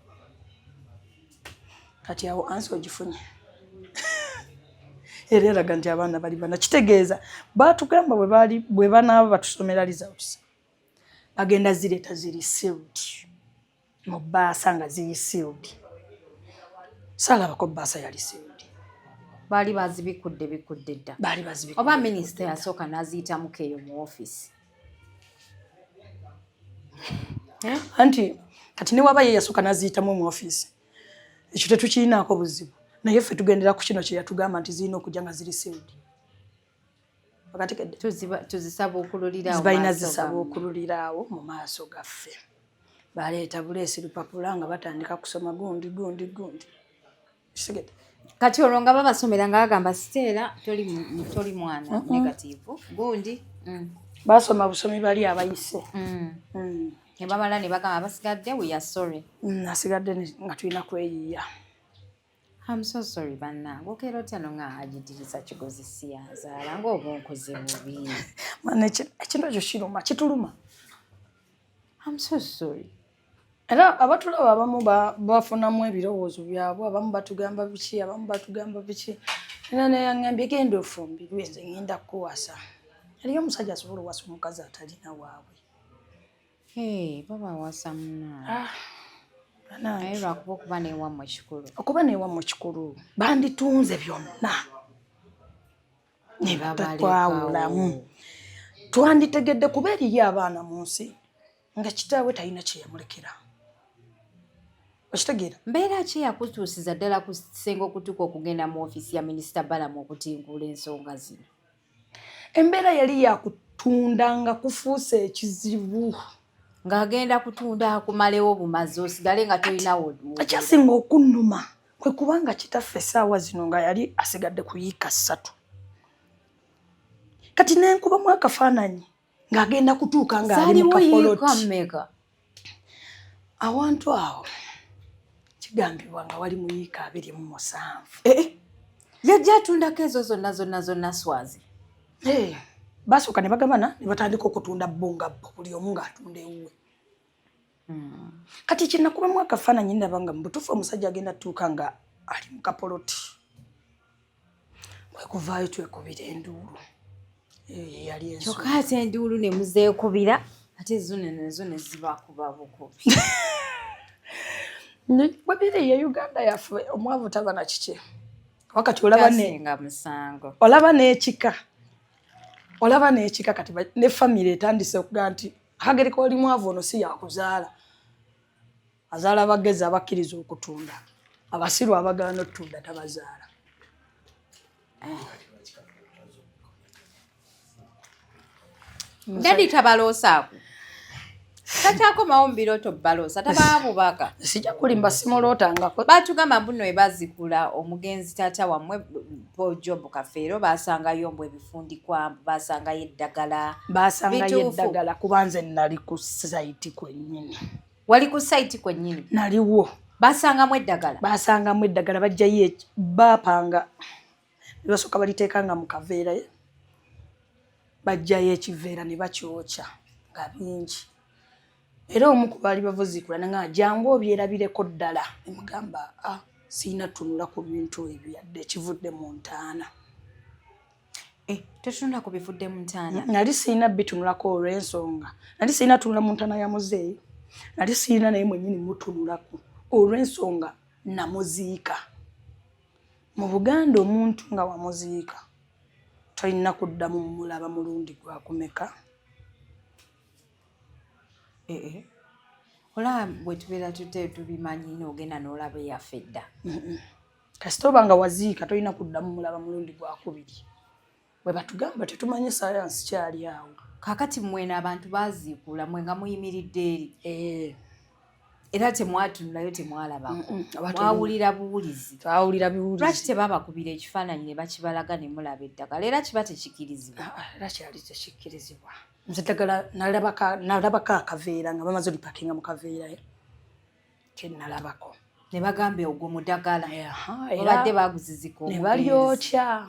Kati awo answer ogifunye. Yali alaga nti abaana bali bana, kitegeeza batugamba bwe baali bwe banaaba batusomera results, bagenda zireeta ziri sealed mu bbaasa, nga ziri sealed. Saalabako bbaasa yali sealed. Baali bazibikudde bikudde dda? Baali bazibikudde. Oba minisita yasooka n'aziyitamuko eyo mu ofiisi? Anti kati ne waba ye yasooka n'aziyitamu mu ofiisi, ekyo tetukirinaako buzibu, naye ffe tugendera ku kino kye yatugamba nti zirina okujja nga ziri sealed. Okategedde? Tuzisabuukululira awo balina maaso zisaba gammwe. Okululira awo mu maaso gaffe. Baleeta buleesi lupapula nga batandika kusoma gundi gundi gundi. Kitegedde? Kati olwo nga babasomera nga bagamba, "Siteera toli mwana negative gundi." Basoma busomi bali abayise. Ne bamala ne bagamba, "Abasigadde, we are sorry." Asigadde nga tulina kweyiiya. I'm so sorry bannange. Okeera otya no nga agidirisa Kigozi si yanzaala, ng'oba onkoze bubi? Mana, ekintu ekyo kiruma, kituluma. I'm so sorry. Era abatulaba abamu bafunamu ebirowoozo byabwe, abamu batugamba biki, abamu batugamba biki. Era neyaŋŋambye genda ofumbirwe, nze ŋŋenda kukuwasa. Eriyo omusajja asobola owasa omukazi atalina waabwe? Babawasa munange. Ah, naye lwakuba okuba newammwe kikulu. Okuba newammwe kikulu. Banditunze byonna ne batatwawulamu. Twanditegedde kuba eriyo abaana mu nsi nga kitaawe talina kye yamulekera. Okitegeera? Mbeera ki eyakutuusiza ddala ku kisenge okutuuka okugenda mu ofiisi ya Minisita Balaam okutinkuula ensonga zino? Embeera yali yakutunda nga kufuuse ekizibu. Ng'agenda kutunda akumalewo bumazi osigale nga tolinawo. Ekyasinga okunnuma kwe kubanga kitaffe essaawa zino nga yali asigadde ku yiika ssatu. Kati ne nkubamu akafaananyi ng'agenda kutuuka ng'ali mu kapoloti. Awantu awo kigambibwa nga wali mu yiika 27. Eh, eh. Yajja atundako ezo zonna zonna zonna Swazi. Eh, basooka ne bagabana ne batandika okutunda bo nga bo, buli omu ng'atunda ewuwe. Kati kyenakubamu akafaananyi ndaba nga mu butuufu omusajja agenda tuuka nga ali mu kapoloti. Kwe kuvaayo twekubira enduulu. Eyo yali ensonga. Kyokka ate enduulu ne muzeekubira ate zo nazo ne zibakuba bukubi. Bwe biri ye Uganda yaffe, omwavu taba na kiki. Wakati olaba ne Tasinga musango. Olaba n'ekika. Olaba n'ekika kati ne famire etandise okugamba nti akagereka oli mwavu ono si yakuzaala. Azaala abagezi abakkiriza okutunda. Abasiru abagaana okutunda tabazaala. Daddy tabaloosaako. Takyakomawo mu birooto baloosa, tabaa bubaka. Sijja kulimba, simulootangako. Batugamba mbu nno bazikula omugenzi taata wammwe Paul Job Kafeero, basangayo mbu ebifundikwa, mbu basangayo eddagala. Basangayo Bituufu. eddagala kuba nze nali ku site kwennyini. Wali ku site kwennyini? Naliwo. Basangamu eddagala? Basangamu eddagala, bajjayo bapanga ne basooka baliteekanga mu kaveera, bajjayo ekiveera ne bakyokya nga bingi. Era omu ku baali bavuziikula nanga jangu obyerabireko ddala. Ne mugamba, ah, sirina tunula ku bintu ebyo yadde ekivudde mu ntaana. Eh, totunula ku bivudde mu ntaana? Nali sirina bitunulako olw'ensonga. Nali sirina tunula mu ntaana ya muzeeyi. Nali sirina naye mwennyini mutunulako olw'ensonga namuziika. Mu Buganda omuntu nga wamuziika tolina kuddamu mulaba mulundi gwakumeka. Eh, eh. Olaba bwe tubeera tutte tubimanyi n'ogenda n'olaba eyaffe edda. Kasita oba nga waziika tolina kuddamu mulaba mulundi gwakubiri. Bwe batugamba tetumanyi sayansi kyali awo. Kaakati mmwena abantu baaziikuula mwe nga muyimiridde eri. Eh. Era temwatunulayo, temwalabako. Mwawulira buwulizi. Twawulira biwulizi. Lwaki tebabakubira ekifaananyi ne bakibalaga ne mulaba eddagala? Era kiba tekikirizibwa. Ah, era kyali tekikirizibwa. Nze eddagala nalabako akaveera nga bamaze olipakinga mu kaveera kye nalabako. Ne bagamba ogwo mudagala. Aha, era Babadde baguzizika ne omugenzi. balyokya.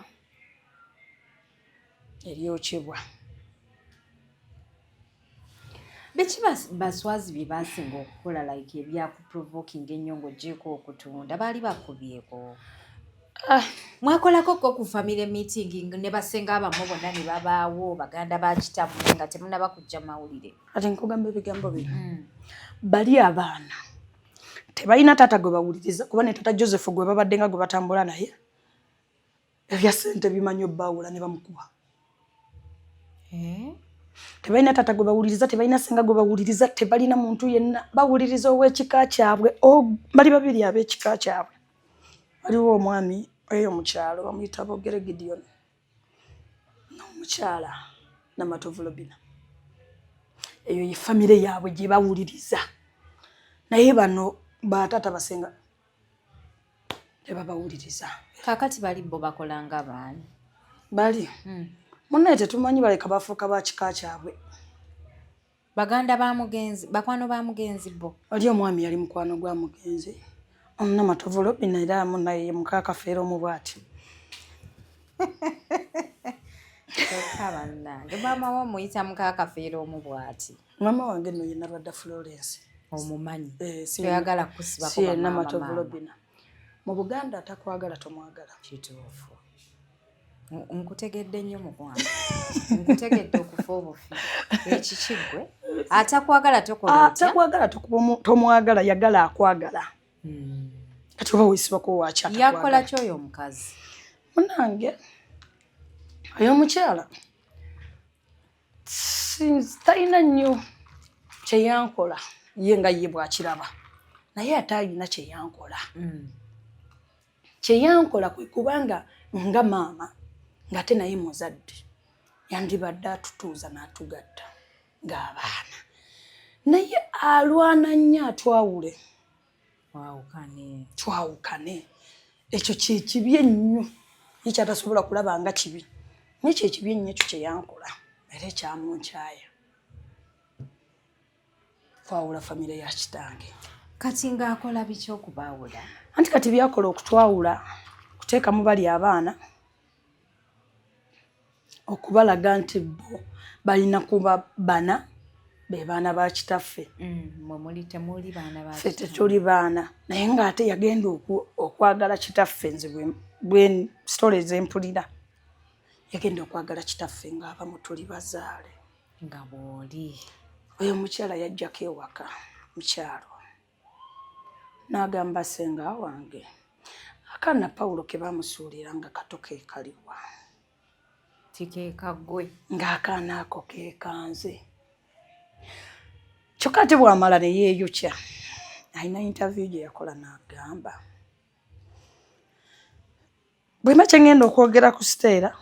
Eryokyebwa. Biki baswazi bye basinga okukola like ebyakuprovoking ennyo ng'oggyeeko okutunda baali bakubyeko? Ah. Mwakolako ko ku family meeting ne basenga abamu bonna ne babaawo baganda ba kitammwe nga temunnaba kujja mawulire? Kati nkugamba ebigambo bino. Bali abaana tebalina taata gwe bawuliriza kuba ne taata Joseph gwe babadde nga gwe batambula naye ebya ssente bimanyi obbaawula ne bamukuba. Eh? Tebalina taata gwe bawuliriza, tebalina ssenga gwe bawuliriza, tebalina muntu yenna. Bawuliriza ow'ekika kyabwe. Bali babiri ab'ekika kyabwe. Waliwo omwami eyo mu kyalo bamuyita Bogere Gideon n'omukyala Namatovu Lobina. Eyo ye famire yaabwe gye bawuliriza. Naye bano bataata basenga tebabawuliriza. Kaakati bali bo bakola nga baani? Bali munnaye tetumanyi, baleka bafuuka ba kika kyabwe. Baganda ba mugenzi, bakwano ba mugenzi bo? Oli omwami yali mukwano gwa mugenzi. Namatovu Lobina era munnaye ye muka Kafeero omu bw'ati. Kyokka bannange maama wo omuyita muka Kafeero omu bw'ati. Maama wange nno ye Nalwadda Florence. Omumanyi. Eh, Toyagala kusibako si yenna bamaama Matovu maama. Robina. Mu Buganda atakwagala tomwagala. Kituufu. Nkutegedde nnyo mukwano. Nkutegedde okufa obufi. Ekiki ggwe? Atakwagala tokola otya? Atakwagala tomwagala, yagala akwagala. Kati oba weesibako waaki Yakola atakwagala? ki oyo omukazi? Munange oyo omukyala talina nnyo kyeyankola ye nga ye bw'akiraba, naye ate alina kyeyankola. Kyeyankola kwe kubanga nga maama ng'ate naye muzadde, yandibadde atutuuza n'atugatta ng'abaana, naye alwana nnyo atwawule. Twawukane. Twawukane. Ekyo kyekibi ennyo ye kyatasobola kulaba nga kibi, naye kyekibi ennyo ekyo kyeyankola era ekyamunkyaya kwawula famire ya kitange. Kati ng'akola biki okubaawula? Anti kati byakola okutwawula kuteekamu bali abaana okubalaga nti bo balina kuba bana be baana ba kitaffe. Mwe muli temuli baana ba Ffe kitaffe. Tetuli baana, naye ng'ate yagenda okwagala kitaffe. Nze bwe story zempulira, yagenda okwagala kitaffe ng'abamu tuli bazaale. Nga bw'oli. Oyo omukyala yajjako ewaka mukyalo n'agamba ssenga wange, akaana Pawulo ke bamusuulira nga kato ke kaliwa? Tikeeka ggwe. Ng'akaana ako keekanze. Kyokka ate bw'amala ne yeeyokya, alina interview gye yakola n'agamba, bwe mba kye ŋŋenda okwogera ku Siteera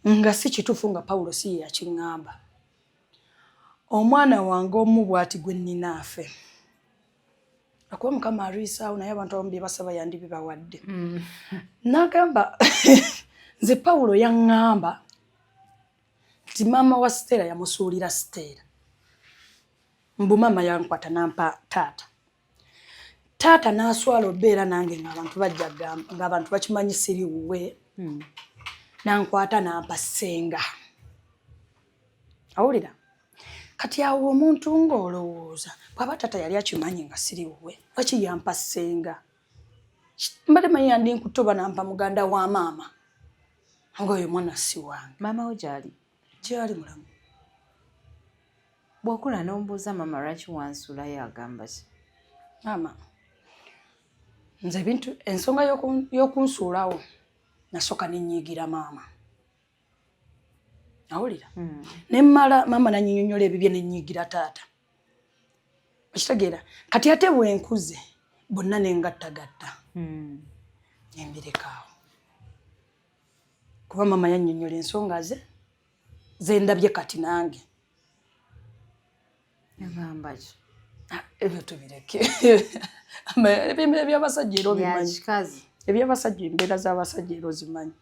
nga si kituufu, nga Pawulo si ye yakiŋŋamba, omwana wange omu bw'ati gwe nnina afe, akuba Mukama alwisaawo, naye abantu abamu bye basaba yandibibawadde. N'agamba, nze Pawulo yaŋŋamba nti maama wa Siteera yamusuulira Siteera, mbu maama yankwata nampa taata, taata n'aswala obeera nange ng'abantu bajja ng'abantu bakimanyi siri wuwe, nankwata nampa ssenga. Awulira kati awo omuntu ng'olowooza bw'aba taata yali akimanyi nga siri wuwe, lwaki yampa ssenga? Mbadde manyi yandinkutte oba nampa muganda wa maama, ng'oyo mwana si wange. Maama wo gy'ali? Gyali, mulamu. Bw'okula n'omubuuza, maama lwaki wansuulayo, agamba ki? Maama nze ebintu, ensonga y'okunsuulawo, nasooka nenyiigira maama. Awulira, nemmala maama nanyinyonyola ebibye, nenyiigira taata. Okitegeera? Kati ate bwenkuze bonna nengattagatta nembirekaawo, kuba maama yannyonnyola ensonga ze zendabye kati nange. Agamba ki? Ah, ebyo tubireke. Ebyabasajja era obimanyi. Yakikazi. Ebyabasajja, embeera z'abasajja era ozimanyi.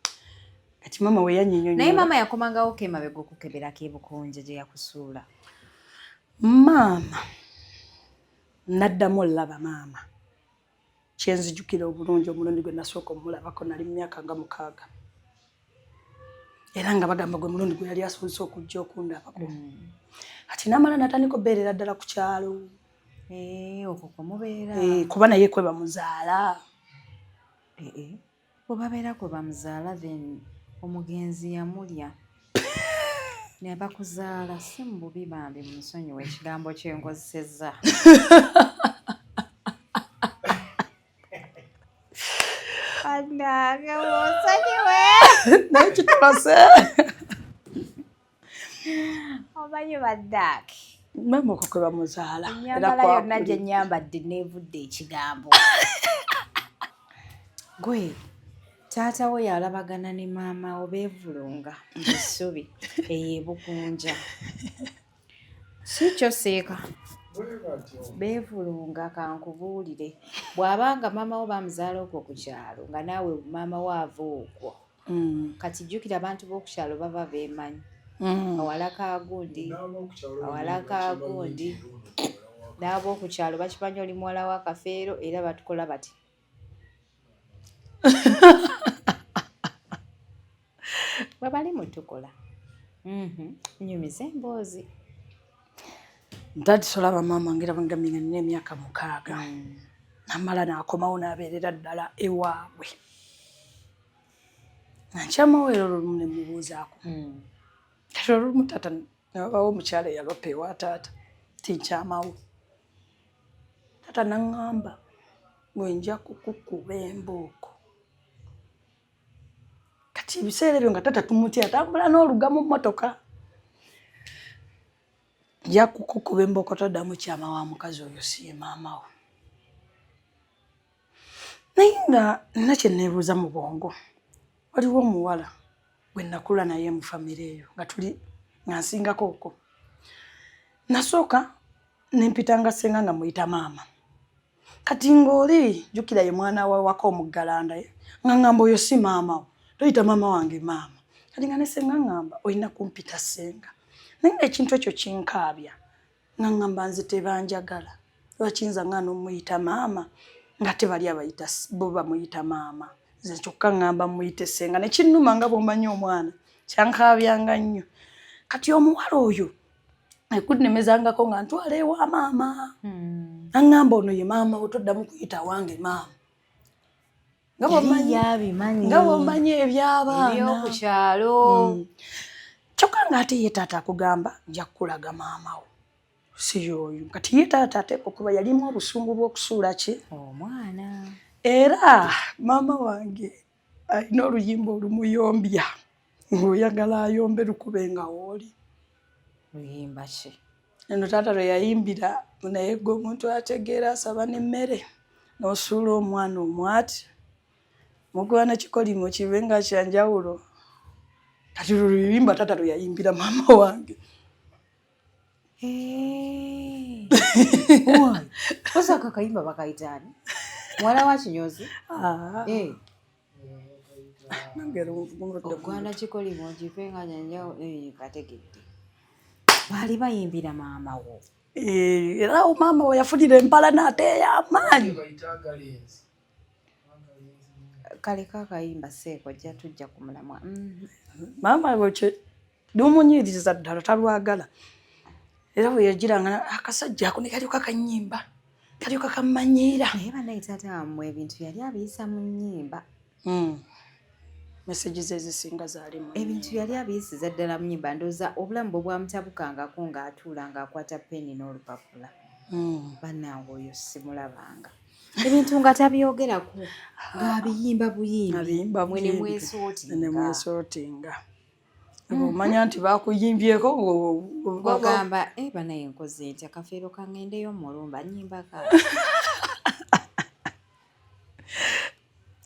Kati maama we yanyinyonyola. Naye maama yakomangawo ko emabega okukeberako ebukonje gye yakusuula? Maama naddamu olaba maama, kyenzijukira obulungi, omulundi gwe nasooka omulabako nali mu myaka nga 6, era nga bagamba gwe mulundi gwe yali asoose okujja okundabako. Kati namala natandika obeerera ddala ku kyalo. Eh, okwo kwe mubeera. Eh, kuba naye kwe bamuzaala. Eh, eh. Bwe babeera kwe bamuzaala, then omugenzi yamulya ne bakuzaala si mu bubi. Bambi munsonyiwe ekigambo kyenkozesezza. Bannange, munsonyiwe. Naye kitulase. Omanyi baddaake. Maama okwo kwe bamuzaala era Ennyambala yonna gye kwakuli. nnyambadde neevudde ekigambo. Gwe taata wo yalabagana ne maama wo, beevulunga essubi eyo ebukunja, si kyo seeka? Bwe batyo. Beevulunga. Kankubuulire, bw'abanga maama wo bamuzaala okwo ku kyalo, nga naawe maama wo ava okwo, kati jjukira abantu b'oku kyalo baba beemanyi. Kawala ka gundi. N'ab'okukyalo Kawala bennyini ka bakimanyi gundi. nti era ono muwala wa N'ab'oku kyalo bakimanyi oli muwala wa Kafeero, era batukola bati bwe bali mutukola. Nyumiza emboozi. Ntandise olaba maama ngira bwengambye nga nina emyaka 6. Namala n'akomawo n'abeerera ddala ewaabwe. Nga nkyamawo era olumu ne mubuuzaako. Kati olumu taata ne wabawo omukyala eyalopa ewa taata ti nkyamawo. Taata n'aŋŋamba bwe nja kukukuba embooko. Kati ebiseera ebyo nga taata tumutya atambula n'oluga mu mmotoka. Nja kukukuba embooko toddamu kyama wa mukazi oyo si ye maama wo. Naye nga nina kye neebuuza mu bwongo. Waliwo omuwala gwe nakula naye mu famire eyo nga tuli nga nsingako okwo. Nasooka ne mpitanga ssenga nga muyita maama. Kati ng'oli jjukira ye mwana wa waka omuggalanda nga ŋŋamba oyo si maama wo, toyita maama wange maama. Kati nga ne ssenga ŋŋamba olina kumpita ssenga. Naye ng'ekintu ekyo kinkaabya nga ŋŋamba nze tebanjagala. Lwaki nze ŋŋaana omuyita maama nga tebali abayita bo bamuyita maama. Nze kyokka ŋŋamba muyite ssenga ne kinnuma nga bw'omanyi omwana kyankaabyanga nnyo. Kati omuwala oyo ekunnemezangako nga ntwala ewa maama. Aŋŋamba ono ye maama wo toddamu kuyita wange maama. Nga bw'omanyi eby'abaana. Ebyokukyalo. Kyokka ng'ate ye taata akugamba nja kukulaga maama wo. Si y'oyo. Kati ye taata ateekwa okuba yalimu obusungu bw'okusuula ki? Omwana. Era maama wange alina oluyimba olumuyombya ng'oyagala ayombe lukube nga w'oli. Luyimba ki? Eno taata lwe yayimbira naye gwe omuntu ategeera asaba n'emmere n'osuula omwana omwati mugwana kikolimo kibe nga kya njawulo. Kati lwe luyimba taata lwe yayimbira maama wange. Osaka kayimba bakayita ani? Muwala wa kinyozi? Ogwana kikolimo kibe nga kya njawulo kategedde. Baali bayimbira maama wo. Era maama we yafunira empalana ate ey'amaanyi. Kale kakayimba seeko ojja tujja ku mulamwa. Maama we lumunyiiriza ddala talwagala. Era bwe yagiranga akasajja ako ne kalyoka kannyimba, kalyoka kammanyiira. Naye bannaye taata wammwe ebintu yali abiyisa mu nnyimba. Message ze ezisinga zaali mu ebintu yali abiyisiza ddala mu nnyimba. Ndowooza obulamu bwe bwamutabukangako ng'atuula ng'akwata peni n'olupapula. Bannange oyo simulabanga. Ebintu nga tabyogerako ng'abiyimba buyimbi. Mwe ne mwesootinga. Ne mwesootinga. Omanya nti bakuyimbyeko ogamba banaye nkoze ntya kafeero kangendeyo mulumba nnyimbaka.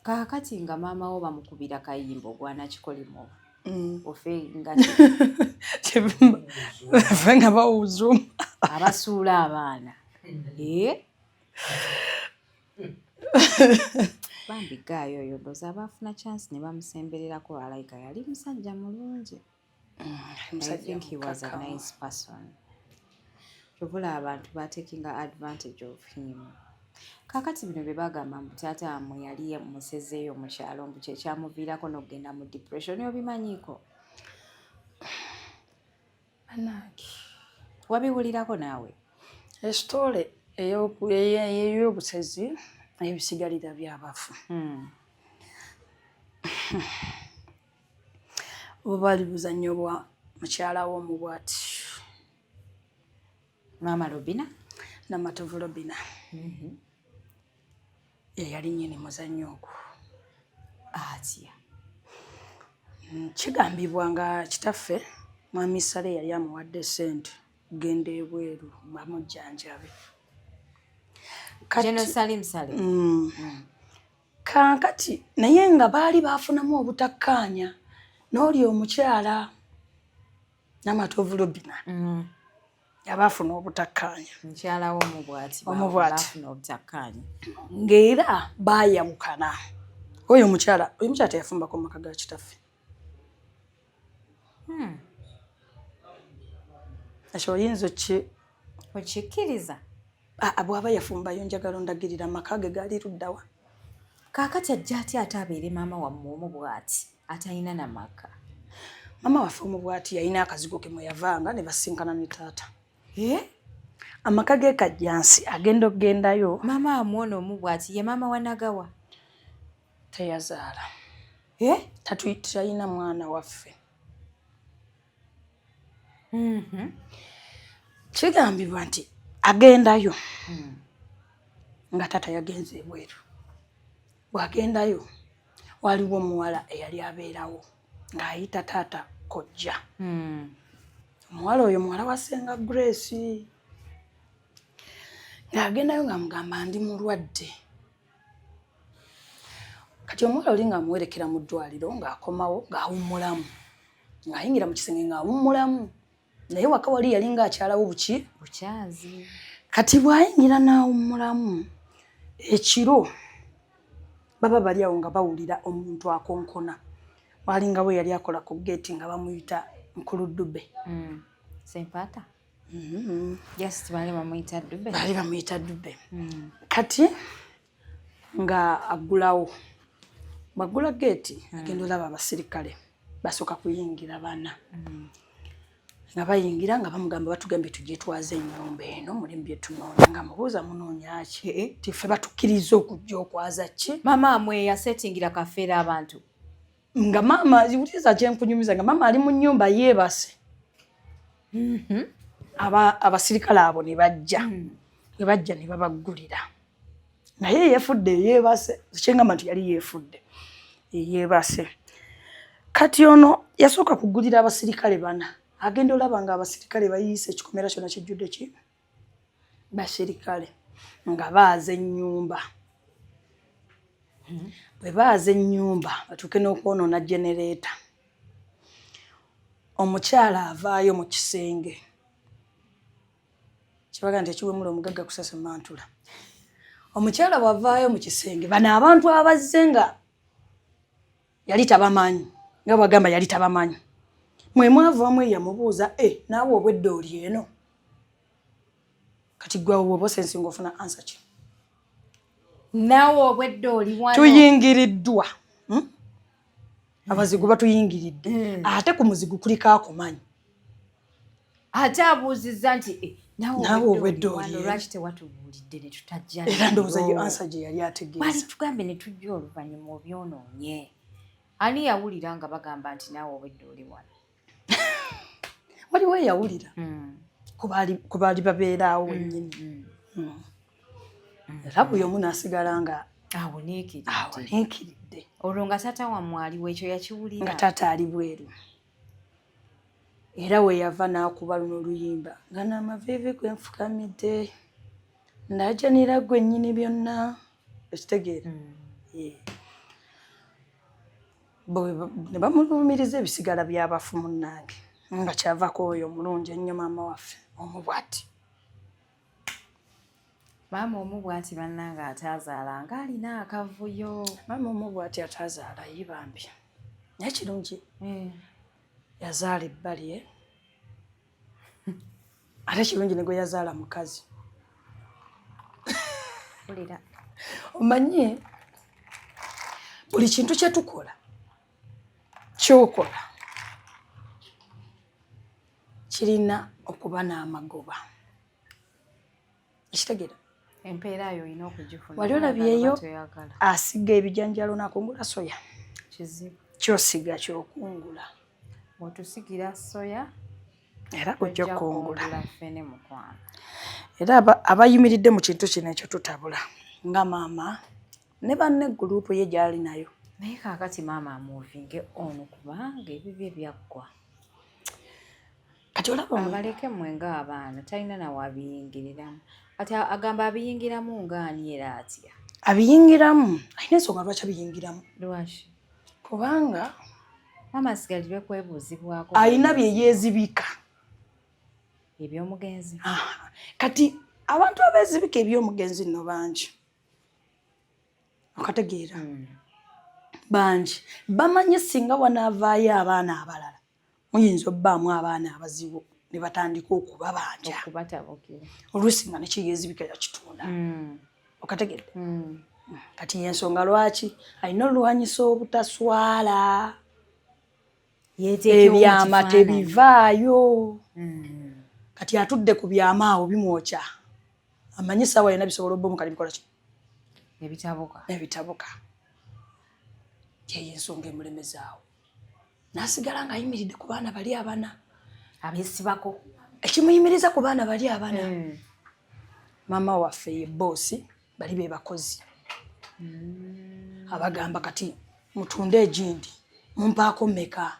Kaakati nga maama wo bamukubira kayimba ogwana kikolimo. Ofe nga Ofe nga bawuzuma. Abasuula abaana. Bambi gaayo oyo ndowooza abaafuna chance ne bamusembererako alayika yali musajja mulungi. I think he was a nice person. Kyova abantu batekinga advantage of him. Kaakati bino bye bagamba mbu taata wammwe yali musezeeyo mu kyalo mbu kye kyamuviirako n'okugenda mu depression obimanyiiko? Bannange. Wabiwulirako naawe? Esitole ey'obusezi ebisigalira by'abafu. Oba bali buzannyo bwa mukyala w'omu bw'ati. Maama Robina? Namatovu Robina. Ye yali nnyini muzannyo ogwo. Atya? Kigambibwa nga kitaffe Mwami Sale yali amuwadde ssente kugenda ebweru bamujjanjabe. General Salim Saleh. Kaakati naye nga baali baafunamu obutakkaanya n'oli omukyala Namatovu Robina. Abaafuna obutakkaanya. Mukyala wo omubwati baafuna obutakkaanya. Ng'era baayawukana. Oyo omukyala teyafumbako mu maka ga kitaffe. Ekyo oyinza okikkiriza? Bw'aba yafumbayo njagala ondagirira amaka ge gaali ludda wa? Kaakati ajja atya ate abeere maama wammwe omu bw'ati atalina na maka? Maama waffe omu bw'ati yalina akazigo ke mwe yavanga ne basinkana ne taata. Amaka g'e Kajjansi agenda okugendayo. Maama amwona omu bw'ati ye maama wa Nagawa. Teyazaala. Eh? Talina mwana waffe. Kigambibwa nti agendayo nga taata yagenze ebweru. Bw'agendayo waliwo omuwala eyali abeerawo ng'ayita taata kojja. Omuwala oyo muwala wa Ssenga Grace. Ng'agendayo ng'amugamba ndi mulwadde. Kati omuwala oli ng'amuwerekera mu ddwaliro ng'akomawo ng'awummulamu. Ng'ayingira mu kisenge ng'awummulamu. Naye waka wali yali ng'akyalawo buki? Bukyazi. Kati bw'ayingira n'awummulamu ekiro baba bali awo nga bawulira omuntu akonkona. Walinga we yali akola ku geeti nga bamuyita Nkulu Dube. Sempata? Just baali bamuyita Dube. Baali bamuyita Dube. Kati nga aggulawo. Bw'aggula geeti agenda olaba abasirikale basooka kuyingira bana. Nga bayingira nga bamugamba batugambye tujje twaze ennyumba eno mulimu bye tunoonya. Nga mubuuza munoonya ki? Ti ffe batukkiriza okujja okwaza ki? Maama amwe yasetingira kafeera abantu. Nga maama wuliriza kye nkunyumiza nga maama ali mu nnyumba yeebase. Abasirikale abo ne bajja. Ne bajja ne babaggulira. Naye yeefudde yeebase. Kyengamba nti yali yeefudde yeebase. Kati ono yasooka kuggulira abasirikale bana. Agenda olaba nga abasirikale bayiise ekikomera kyonna kijjudde ki? Basirikale nga baaza ennyumba. Bwe baaza ennyumba batuuke n'okwonoona genereeta. Omukyala avaayo mu kisenge. Kibaga nti ekiwemula omugagga kusasa mantula. Omukyala bw'avaayo mu kisenge bano abantu abazze nga yali tabamanyi nga bw'agamba yali tabamanyi. Mwe mwavaamu eyamubuuza naawe obwedda oli eno. Kati ggwe awo bw'oba osensinga ofuna ansa ki? Naawe obwedda oli wano. Tuyingiriddwa. Abazigu batuyingiridde. Ate ku muzigu kuliko akumanyi. Ate abuuzizza nti naawe obwedda oli eno. Lwaki tewatubuulidde ne tutajja? Era ndowooza ye ansa gye yali ategeeza. Bali tugambe ne tujja oluvannyuma obyonoonye. Ani yawulira nga bagamba nti naawe obwedda oli wano? Waliwo eyawulira ku baali babeeraawo wennyini. Era buli omu n'asigala nga awoniikiridde. Olwo nga taata wammwe aliwo ekyo yakiwulira? Nga taata ali bweru. Era we yava n'akuba luno oluyimba nga n'amaviivi gwe nfukamidde ndajanira gwe nnyini byonna. Ekitegeera? Ne bamulumiriza ebisigala by'abafu munnange nga kyavako oyo omulungi ennyo maama waffe omu bw'ati. Maama omu bw'ati bannange ataazaala ng'alina akavuyo. Maama omu bw'ati ataazaala ye bambi. Naye kirungi yazaala ebbali ate kirungi ne gwe yazaala mukazi. Wulira. Omanyi buli kintu kye tukola ky'okola kirina okuba n'amagoba. Ekitegeera? Empeera yo olina okugifuna. Wali olabyeyo asiga ebijanjaalo n'akungula soya? Kizibu. Ky'osiga ky'okungula. Bw'otusigira soya era ojja kukungula. Ffene mukwano. Era abayimiridde mu kintu kino ekyo tutabula nga maama ne banne gurupu ye gy'ali nayo. Naye kaakati maama amuvinge ono kubanga ebibye byaggwa. Kati olaba abaleke mmwe ng'abaana talina nawe abiyingiriramu. Kati agamba abiyingiramu ng'ani era atya? Abiyingiramu alina ensonga lwaki abiyingiramu. Lwaki? Kubanga maama asigalirwe kwebuuzibwako. Alina bye yeezibika. Eby'omugenzi. Kati abantu abeezibika eby'omugenzi nno bangi. Okategeera? Bangi. Bamanyi singa wanaavaayo abaana abalala muyinza obbaamu abaana abazibu ne batandika okubabanja. Okubatabukira. Oluusi nga ne kiyeezibika yakitunda. Okategedde? Kati y'ensonga lwaki alina olwanyisa obutaswala. Ebyama tebivaayo. Kati atudde ku byama awo bimwokya, amanyi essaawa yonna bisobola obbomuka nebikola ki? Ebitabuka. Nebitabuka. Yeyo ensonga emulemezaawo, n'asigala ng'ayimiridde ku baana bali abana. Abeesibako. Ekimuyimiriza ku baana bali abana, maama waffe ye boss, bali be bakozi. Abagamba, "Kati mutunde egindi, mumpaako mmeka?"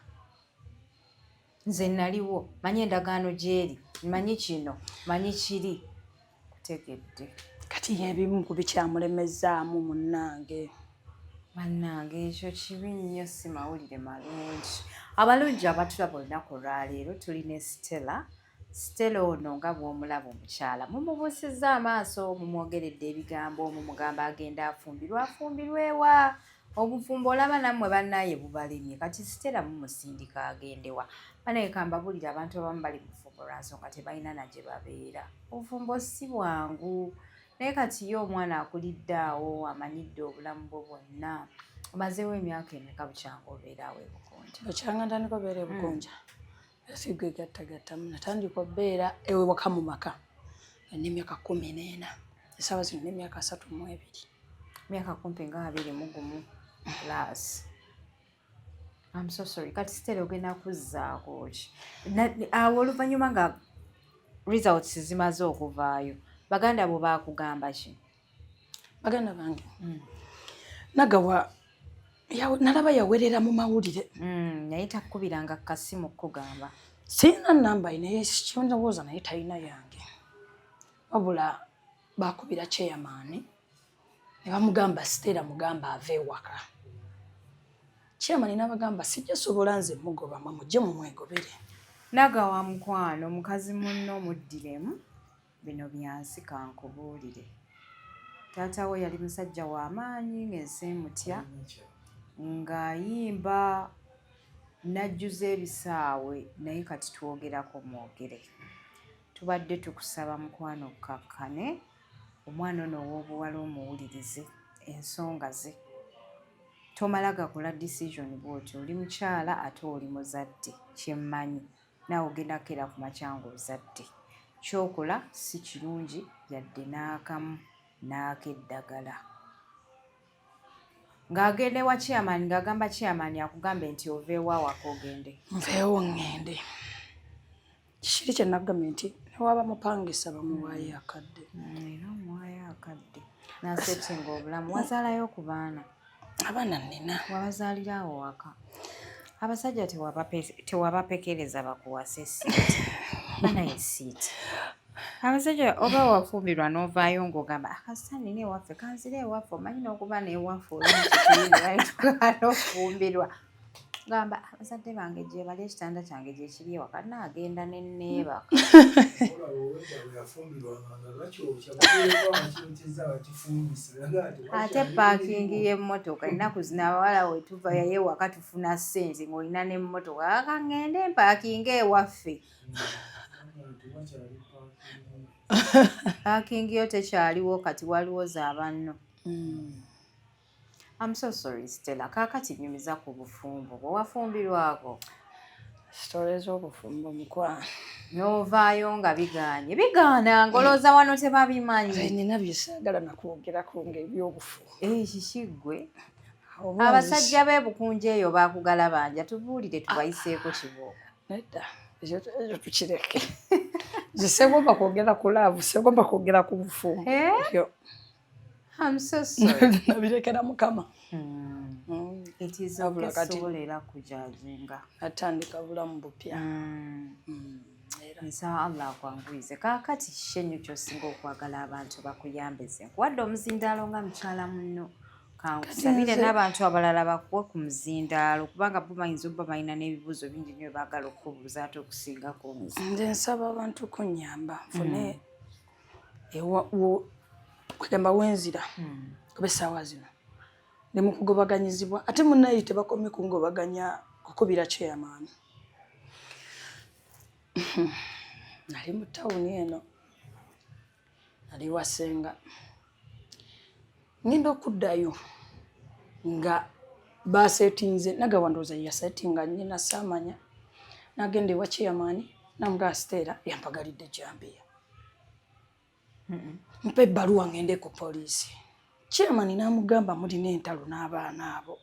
Nze naliwo, manyi endagaano gyeri, manyi kino, manyi kiri, kutegedde. Kati yebimu ku bikyamulemezaamu, munnange. Bannange, ekyo kibi nnyo, si mawulire malungi. Abalungi abatulaba olunaku olwaleero, tuli ne Stella. Stella ono nga bw'omulaba, omukyala mumubuusizza amaaso, mumwogeredde ebigambo, mumugamba agenda afumbirwa, afumbirwewa? Obufumbo olaba nammwe bannaye bubalemye. Kati Stella mumusindika agendewa? Banaye kambabulire, abantu abamu bali mufumbo lwa nsonga tebalina na gye babeera. Obufumbo si bwangu, naye kati ye omwana akulidde awo, amanyidde obulamu bwe bwonna. Omazeewo emyaka emeka bukyanga obeera awo ebukunja? Bukyanga ntandika obeera ebukunja, sigwegattagattamu, natandika obeera ewaka mu maka n'emyaka 14. Essaawa zino n'emyaka 32. Myaka kumpi nga 21 plus. I'm so sorry. Kati Stella, ogenda kuzzaako ki awo oluvannyuma nga results zimaze okuvaayo? Baganda bo baakugamba ki? Baganda bange, Nagawa nalaba yawerera mu mawulire. Naye takubiranga kasimu kugamba? Sirina namba ye, naye kyendowooza naye talina yange. Wabula bakubira chairman ne bamugamba, "Stella mugamba ave ewaka." Chairman n'abagamba, "Sijja sobola nze mugoba, mwe mujje mumwegobere." Nagawa mukwano, mukazi munno omuddiremu, bino byansi. Kankubuulire, taata we yali musajja w'amaanyi ng'ensi emutya, ng'ayimba n'ajjuza ebisaawe, naye kati twogerako mwogere. Tubadde tukusaba, mukwano, okkakkane, omwana ono ow'obuwala omuwulirize ensonga ze. Tomala gakola decision bw'otyo. Oli mukyala ate oli muzadde, kyemmanyi naawe ogenda kukeera ku makya ng'ozadde. Kyokola si kirungi yadde n'akamu n'akeddagala. Ng'agenda ewa chairman, ng'agamba chairman akugambe nti oveewo awaka ogende. Nveewo ŋŋende. Kikiri kye nagambye nti newaba mupangisa bamuwaayo akadde. Era omuwaayo akadde n'asettinga obulamu. Wazaalayo ku baana? Abaana nnina. Wabazaalira awo waka? Abasajja tewabapekereza bakuwase siiti? Banaye siiti, abasajja oba wafumbirwa n'ovaayo ng'ogamba, "Akasita nina ewaffe, kanzire ewaffe." Omanyi n'okuba n'ewaffe olumutugaana ofumbirwa, gamba, "Abazadde bange gye bali, ekitanda kyange gye kiri ewaka, naagenda ne neebaka." Olaba obwedda bwe yafumbirwanga nga bakyokya, bateereko abakyokeza bakifumbisa. Ate parking y'emmotoka, ennaku zino abawala wetuva yaye ewaka tufuna ssente ng'olina n'emmotoka, aka ŋŋende mpaakinge ewaffe. Tewakyali parking. Parking yo tekyaliwo, kati waliwo za banno. I'm so sorry, Stella. Kaakati nyumiza ku bufumbo bwe wafumbirwako. Story z'obufumbo, mukwano. N'ovaayo nga bigaanye, bigaana ng'olowooza wano tebabimanyi. Nze nina byesaagala nakwogerako ng'ebyobufumbo. Kiki ggwe? Abasajja b'e Bukunja eyo baakugalabanja, tubuulire, tubayiseeko kibooko. Nedda, ekyo tukireke. Nze segomba kwogera ku love, segomba kwogera ku bufumbo. Eh? Ebyo I'm so sorry. Nabirekera Mukama. It is Wabula okay, sobola era kujajinga. Natandika bulamu bupya. Era Nsaba Allah akwanguyize. Kaakati kiki ennyo ky'osinga okwagala abantu bakuyambize? Nkuwadde omuzindaalo nga mukyala munno. Kankusabire n'abantu abalala bakuwe ku muzindaalo, kubanga bo bayinza obba balina n'ebibuuzo bingi nnyo bye baagala okukubuuza ate okusinga ku nze. Nze nsaba abantu kunnyamba nfune kwegamba wenzira, kuba essaawa zino ndi mu kugobaganyizibwa. Ate munnaye tebakomye kungobaganya kukubira chairman. Nali mu tawuni eno, nali wasenga, ngenda okuddayo nga basetinze. Nagawa ndowooza ye yasetinga nnyina, saamanya. Nagenda ewa chairman. Namugaa Stella yampagalidde jambiya, mpa ebbaluwa ngende ku poliisi. Chairman n'amugamba, mulina entalo n'abaana abo,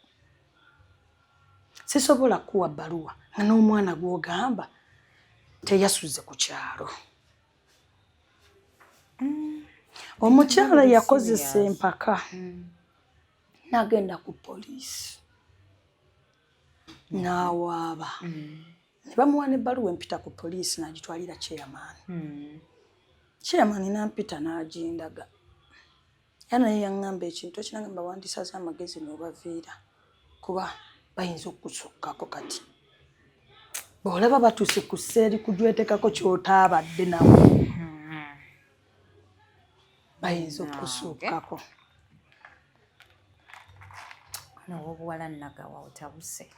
sisobola kuwa bbaluwa nga n'omwana gw'ogamba teyasuze ku kyalo. Omukyala yakozesa empaka n'agenda ku poliisi n'awaaba, ne bamuwa n'ebbaluwa empita ku poliisi n'agitwalira chairman. Chairman n'ampita n'agindaga, era naye yaŋŋamba ekintu ekinagamba, wandisaze amagezi n'obaviira kuba bayinza okukusukkako. Kati bw'olaba batuuse ku sseeri kujwetekako ky'otaabadde nawe, bayinza okukusukkako. Owobuwala Nagawa otabuse,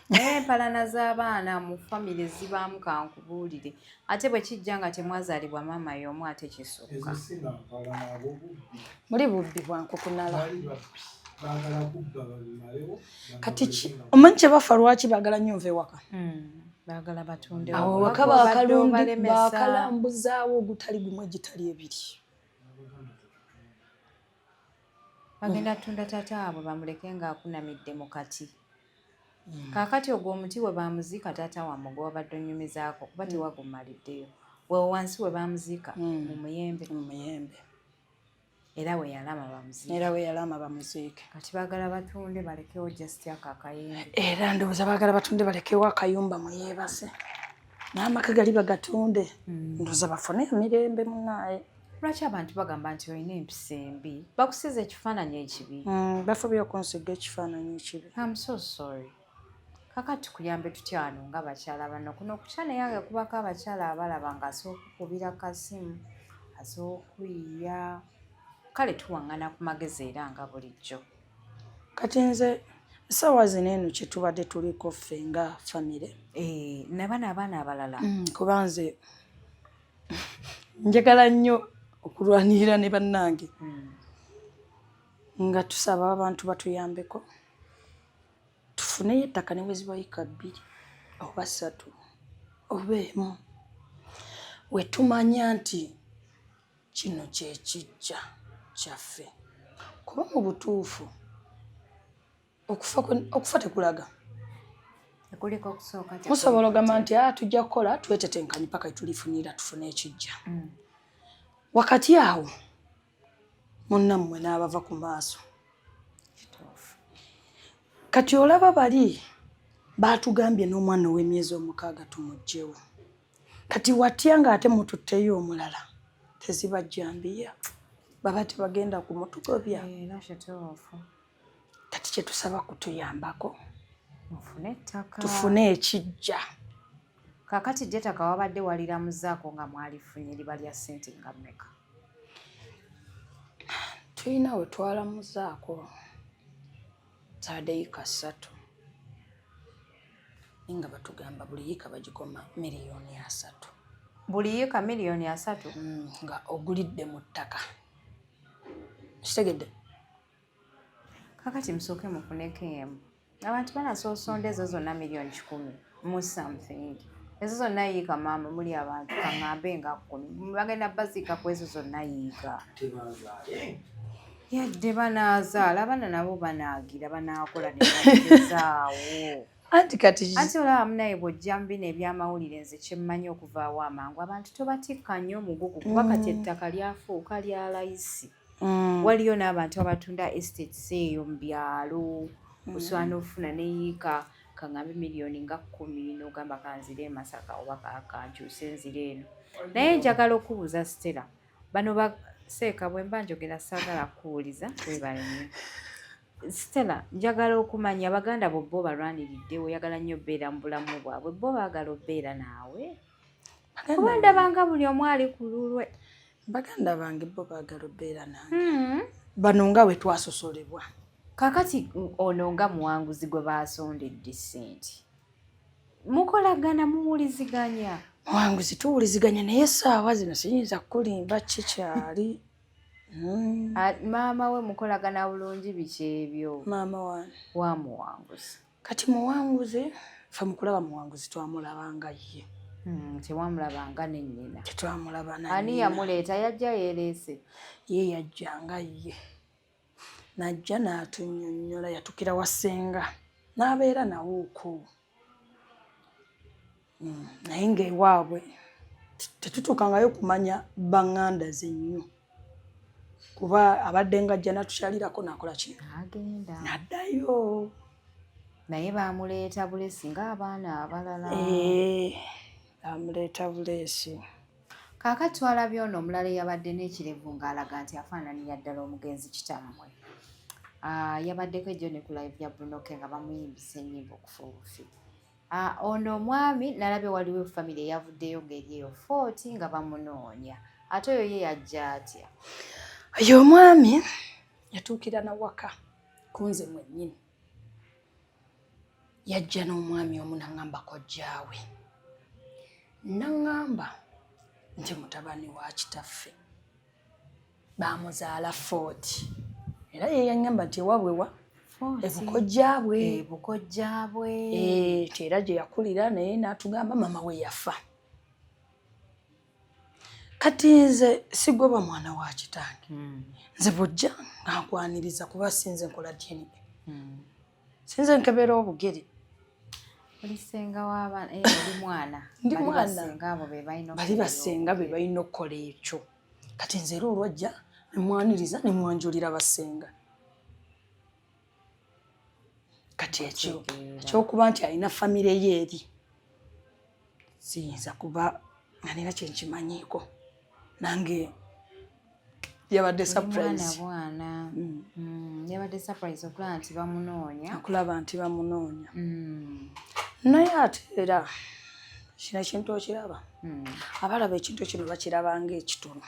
naye empalana z'abaana mu famire zibaamu. Kankubuulire, ate bwe kijja nga temwazaalibwa maama y'omu, ate kisukka. Ezo si nampalana, abo bubbi. Muli bubbi bwa nkukunala. Bali babbi, baagala kubba babimalewo. Kati omanyi kye bafa? Lwaki baagala nnyo nva ewaka? Baagala batunde. Awo waka bakalambuzaawo ogutali gumu, egitali ebiri. Bagenda tunda taata waabwe bamuleke ng'akunamidde mu kati. Kaakati ogwo omuti we bamuziika taata wammwe gwe wabadde onyumizaako, kuba tewagumaliddeyo, wewo wansi we bamuziika mu muyembe? Mu muyembe. Era we yalama bamuziike? Era we yalama bamuziike. Kati baagala batunde balekewo just ako akayembe. Era ndowooza baagala batunde balekewo akayumba muyeebase, n'amaka gali bagatunde, ndowooza bafune emirembe munaaye. Lwaki abantu bagamba nti olina empisa embi, bakusiza ekifaananyi ekibi? Bafubye okunsiga ekifaananyi ekibi. I'm so sorry. Kakati tukuyambe tutya wano nga bakyala bano? Kuno ku channel yange kubako abakyala abalaba ng'asobola okukubira kasimu, asobola okuyiya. Kale tuwaŋŋana ku magezi era nga bulijjo. Kati nze essaawa zino eno kyetubadde tuliko ffe nga famire, Eh, nabano abaana abalala. Kuba nze njagala nnyo okulwanirira ne bannange, nga tusaba abantu batuyambeko tufuneyo ettaka ne bwe ziba yika 2 oba 3 oba 1, we tumanya nti kino kyekijja kyaffe. Kuba mu butuufu okufa tekulaga. Ekuliko okusooka. Musobola ogamba nti a tujja kukola twetetenkanye paka tulifunira tufune ekijja. Wakati awo munnammwe n'abava ku maaso. Kituufu. Kati olaba bali baatugambye n'omwana ow'emyezi 6 tumuggyewo. Kati watya ng'ate mututteyo omulala? Teziba jjambiya, baba tebagenda kumutugobya. Era kituufu. Kati kyetusaba kutuyambako mufune ettaka, tufune ekijja. Kaakati jjo ettaka wabadde waliramuzaako nga mwalifunye, liba lya ssente nga mmeka? Tulina we twalamuzaako, zaadde yika 3, naye nga batugamba buli yika bagikoma miliyoni 30. Buli yiika miliyoni 30? Nga ogulidde mu ttaka, kitegedde? Kakati musooke mufuneko emu. Abantu banasoosonda ezo zonna miliyoni 100 mu something, ezo zonna yiika? Maama, muli abantu kaŋŋambe nga 10, bagenda baziika ku ezo zonna yiika? Tebazaale. Yadde banaazaala, abaana nabo banaagira banaakola ne bagezaawo. Anti kati Anti olaba munaye, bw'ojja mu bino ebyamawulire, nze kyemmanyi okuvaawo amangu, abantu tobatikka nnyo omugugu, kuba kati ettaka lyafuuka lya layisi. Waliyo n'abantu abatunda estates eyo mu byalo, osobola n'ofuna neyiika kaŋŋambe miliyoni nga 10, n'ogamba kanzire e Masaka oba kankyuse nzire eno. Naye njagala okubuuza Stella, bano baseeka bwe mba njogera saagala kukuwuliza, weebale nnyo. Stella, njagala okumanya baganda bo, bo balwaniridde, oyagala nnyo obbeera mu bulamu bwabwe, bo baagala obbeera naawe? Kuba ndabanga buli omu ali ku lulwe. Baganda bange bo baagala obbeera nange. Bano nga bwe twasosolebwa. Kakati ono nga muwanguzi gwe basondedde ssente, mukolagana, muwuliziganya? Muwanguzi tuwuliziganya, naye essaawa zino siyinza kukulimba kikyali. Maama we mukolagana bulungi? Biki ebyo? Maama wange? Wa muwanguzi. Kati muwanguzi, ffe mukulaba muwanguzi twamulabanga ye. Tewamulabanga ne nnyina? Tetwamulaba na Ani nnyina. yamuleeta? Yajja yeereese? Ye yajjanga ye, najja n'atunnyonnyola. Yatukira wa ssenga n'abeera nawe okwo. Naye ng'ewaabwe tetutuukangayo kumanya baŋŋanda ze nnyo, kuba abadde nga ajja n'atukyalirako n'akola ki? Agenda. N'addayo. Naye baamuleeta bulesi ng'abaana abalala? Ee, bamuleeta buleesi. Kaakati twalabye ono omulala eyabadde n'ekirevu ng'alaga nti afaananira ddala omugenzi kitammwe. Ah, yabaddeko ejjo ne ku live ya Bruno K nga bamuyimbisa ennyimba okufa obufi. Ah, ono omwami nalabye waliwo famire eyavuddeyo ng'eri eyo Fort nga bamunoonya. Ate oyo ye yajja atya? Oyo omwami yatuukira nawaka kunze mwennyini. Yajja n'omwami omu n'aŋŋamba kojjaawe, n'aŋŋamba nti mutabani wa kitaffe baamuzaala Fort, era ye yaŋŋamba nti ewaabwe wa ebukojjaabwe. Ebukojjaabwe. Nti era gye yakulira, naye n'atugamba maama we yafa. Kati nze sigoba mwana wa kitange. Nze bw'ojja nga nkwaniriza, kuba sinze nkola DNA, sinze nkebera obugere. Oli ssenga w'abaana, oli mwana. Ndi Bali mwana. Bassenga abo be balina Bali okubeera bassenga be balina okukola ekyo. Kati nze era olwajja nemwaniriza, nemwanjulira bassenga. Kati ekyo Okutegeera. ekyokuba nti alina famire ye eri, siyinza kuba nga nina kyenkimanyiiko. Nange yabadde Oli mwana surprise. Bwana. Yabadde surprise okulaba nti bamunoonya. Okulaba nti bamunoonya. Naye ate era kino ekintu okiraba, abalaba ekintu kino bakiraba ng'ekitono,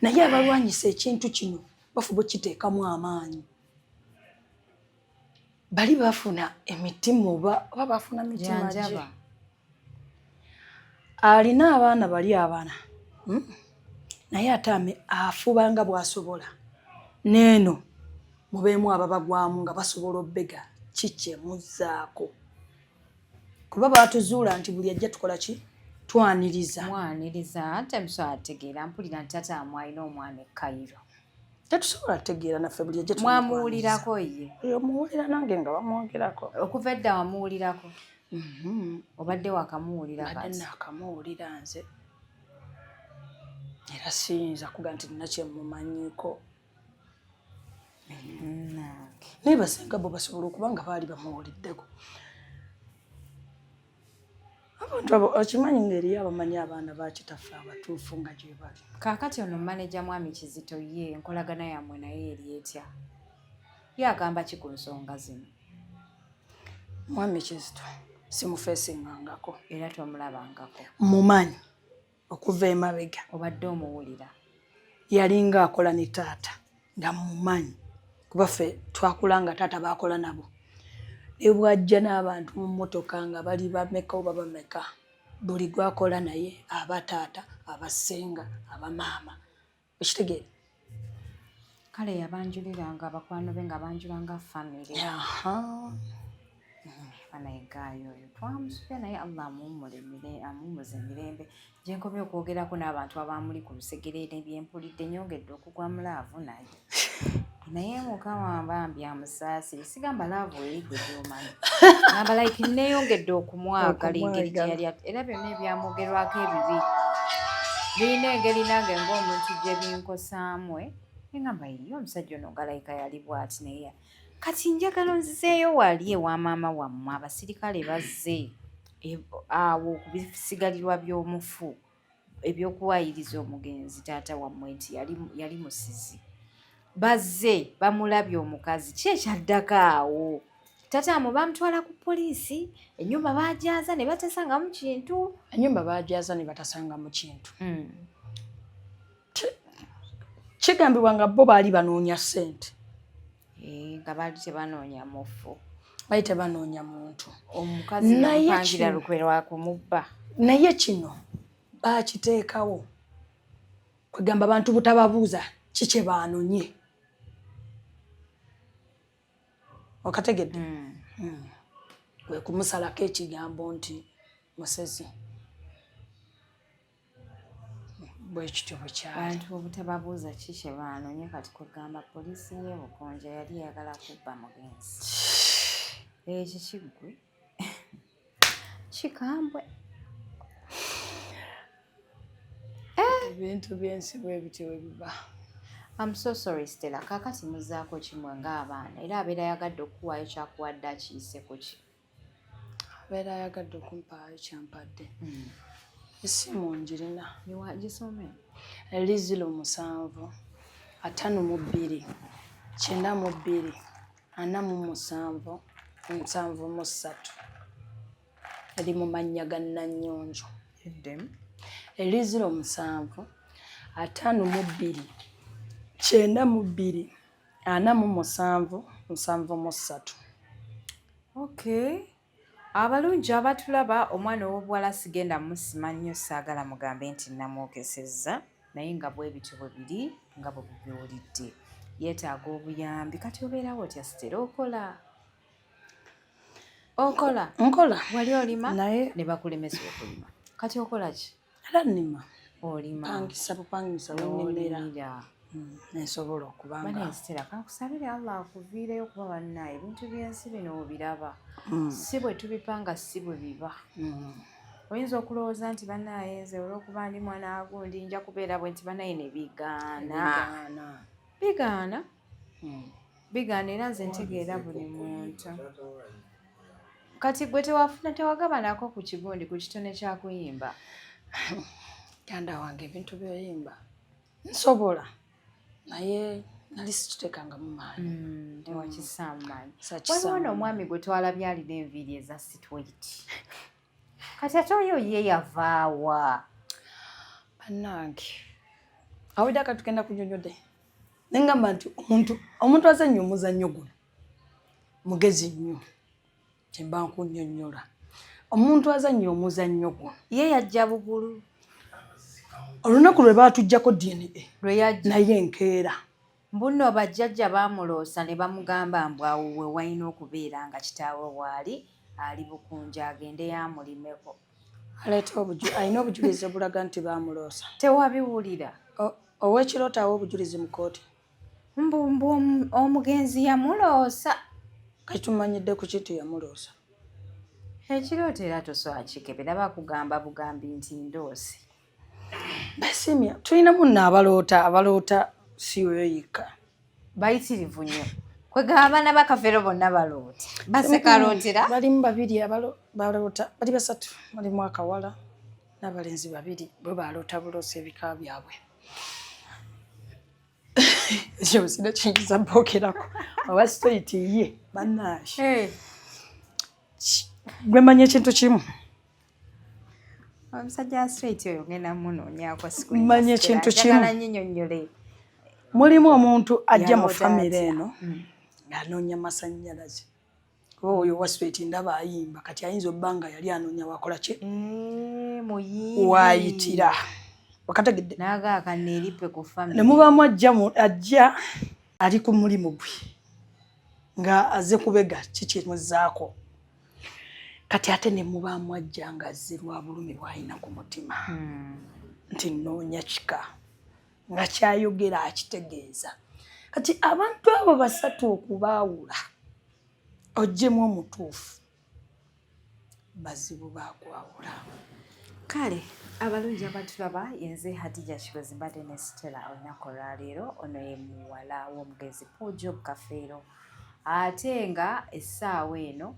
naye abalwanyisa ekintu kino bafuba okiteekamu amaanyi. Bali bafuna emitima oba bafuna mitima gye. Janjaba. Alina abaana bali abana, Naye ate afuba nga bw'asobola n'eno mubeemu ababagwamu nga basobola obbega kikyemuzzaako, kuba baatuzuula nti buli ajja tukola ki? Twaniriza. Mwaniriza. Ate musobola ategeera, mpulira nti taata wamwe alina omwana e Cairo. Tetusobola kutegeera naffe, buli ajja. Mwamuwulirako ye? Omuwulira nange nga bamwogerako. Okuva edda wamuwulirako? Obadde wakamuwulira? Badde Kati naakamuwulira nze, era siyinza kuga nti nina kyemumanyiiko, naye basenga bo basobola okuba nga baali bamuwuliddeko. Abantu abo okimanyi ngaeriyo abamanyi abaana bakitaffe abatuufu nga gye bali. Kaakati ono maneja mwami Kizito, ye enkolagana yammwe naye eri etya? Ye agamba ki ku nsonga zino? Mwami Kizito simufeesingangako. Era tomulabangako? Mumanyi okuva emabega. Obadde omuwulira? Yalinga akola ne taata nga mumanyi, kuba ffe twakula nga taata bakola nabo, ne bwajja n'abantu mu mmotoka nga bali bameka oba bameka, buli gwakola naye, aba taata, abasenga, abamaama, okitegeera? Kale yabanjuliranga abakwano be nga banjulanga famire. Aha. Banaye, gaayo oyo twamusubya, naye Allah amuwummuze emirembe. Gyenkomye okwogerako n'abantu abamuli ku lusegere nebyempulidde, nyongedde okugwa mu love naye. Naye Mukama bambi amusaasire. Sigamba love eri gwe gyomanyi, gamba like neeyongedde okumwagala engeri gye yali era byonna ebyamwogerwako ebibi birina engeri nange ng'omuntu gye binkosaamu. Neŋŋamba, ye omusajja ono nga layika yali bw'ati. Naye kati njagala onzizeeyo wali ewa maama wammwe. Abasirikale bazze awo ku bisigalirwa by'omufu ebyokuwayiriza omugenzi taata wammwe nti yali musizi. Bazze bamulabye omukazi, ki ekyaddako awo? Taata bamutwala ku poliisi, ennyumba bajaza ne batasangamu kintu? Ennyumba bajaza ne batasangamu kintu. Kigambibwa nga bo baali banoonya ssente. Eh, nga baali tebanoonya mufu? Baali tebanoonya muntu. Omukazi yamupangira lukwe lwakumubba. Naye kino bakiteekawo kwegamba abantu butababuuza kikye baanonye, okategedde? Kwe kumusalako ekigambo nti musezi. Bwekityo bwe kyali. Bantu obutababuuza ki kye baanonye kati kwegamba poliisi y'e Bukonja yali eyagala kubba mugenzi. Ekyo kiggwe kikambwe. Ebintu by'ensi bwe bityo bwe biba. I'm so sorry Stella. Kaakati muzzaako kimwe ng'abaana era abeera ayagadde okukuwaayo kyakuwadde akiyise ku ki? Abeera ayagadde okumpaayo kyampadde. Essimu ngirina. Gisome. Eri 07 52 92 47 73 eri mu mannya ga Nannyonjo. Eddemu. Eri 07 52 92 47 73. Okay. Abalungi abatulaba omwana ow'obuwala sigenda musima nnyo saagala mugambe nti namwokesezza naye nga bwe bityo bwe biri nga bwe bubiwulidde. Yeetaaga obuyambi kati obeerawo otya Stella okola? Okola? Nkola. Wali olima naye ne bakulemesa okulima. Kati okola ki? Era nnima. Olima. Pangisa bupangisa wennimira. N'olimira. Nensobola okuba nga. Bane Stella kankusabire Allah akuviireyo kuba bannaye ebintu by'ensi bino obiraba. Si bwe tubipanga si bwe biba. Oyinza okulowooza nti bannaye nze olw'okuba ndi mwana wa gundi nja kubeera bwe nti bannaye ne bigaana. Bigaana. Bigaana era nze ntegeera buli muntu. Kati gwe tewafuna tewagabanako ku kigundi ku kitone kya kuyimba. Ganda wange ebintu by'oyimba nsobola naye nali sikiteekangamu maanyi. Tewakissaamu maanyi. Sakissaamu. Waliwo n'omwami gwe twalabye alina enviiri eza straight. Kati ate oyo ye yavaawa? Bannange awedde aka tugenda kunyonyodde ne ngamba nti omuntu azannya omuzannyo guno mugezi nnyo kye mba nkunnyonnyola. Omuntu azannya omuzannyo guno ye yajja bugulu. Olunaku lwe baatuggyako DNA lwe yajja naye enkeera. Mbuno bajjajja baamuloosa ne bamugamba mbu awo we walina okubeera nga kitaawe waali ali Bukunja agende yamulimeko. Aleeta alina obujulizi obulaga nti baamuloosa. Tewabiwulira. Ow'ekirooto awa obujulizi mu kkooti. Mbu mbu omugenzi yamuloosa. Kati tumanyidde ku ki nti yamuloosa? Ekirooto era tosobola kikebera bakugamba bugambi nti ndoose. Basiimye tulina munno abaloota si oyo yekka. Bayitirivu nnyo. Kwegamba abaana ba Kafeero bonna baloota. Basekalootera. Balimu babiri baloota, bali basatu. Mulimu akawala n'abalenzi babiri bo baloota buloosa ebika byabwe. Ekyo sina kiyinza boogerako. Oba straight ye bannange. Gwe manya ekintu kimu. Omusajja straight oyo ngenda munoonyaako Manya ekintu kimu. Njagala nnyinyonnyole. Mulimu omuntu ajja mu Yalooda famire atya? eno ng'anoonya masannyalaze. Kuba oyo wa straight ndaba ayimba kati ayinza obba nga yali anoonya wakola ki? Muyimbi. Waayitira. Wakategedde. N'agaaka neerippe ku famire. Ne mubaamu ajja ali ku mulimu gwe nga azze kubega kikimuzzaako. Kati ate ne mubaamu ajja ng'azze lwa bulumi bw'alina ku mutima. Nti nnoonya kika nga kyayogera akitegeeza. Kati abantu abo basatu okubaawula oggyemu omutuufu bazibu baakwawula. Kale abalungi abatulaba yenze Hadija Kigozi mbadde ne Stella olunaku olwaleero. Ono ye muwala w'omugenzi Paul Job Kafeero ate nga essaawa eno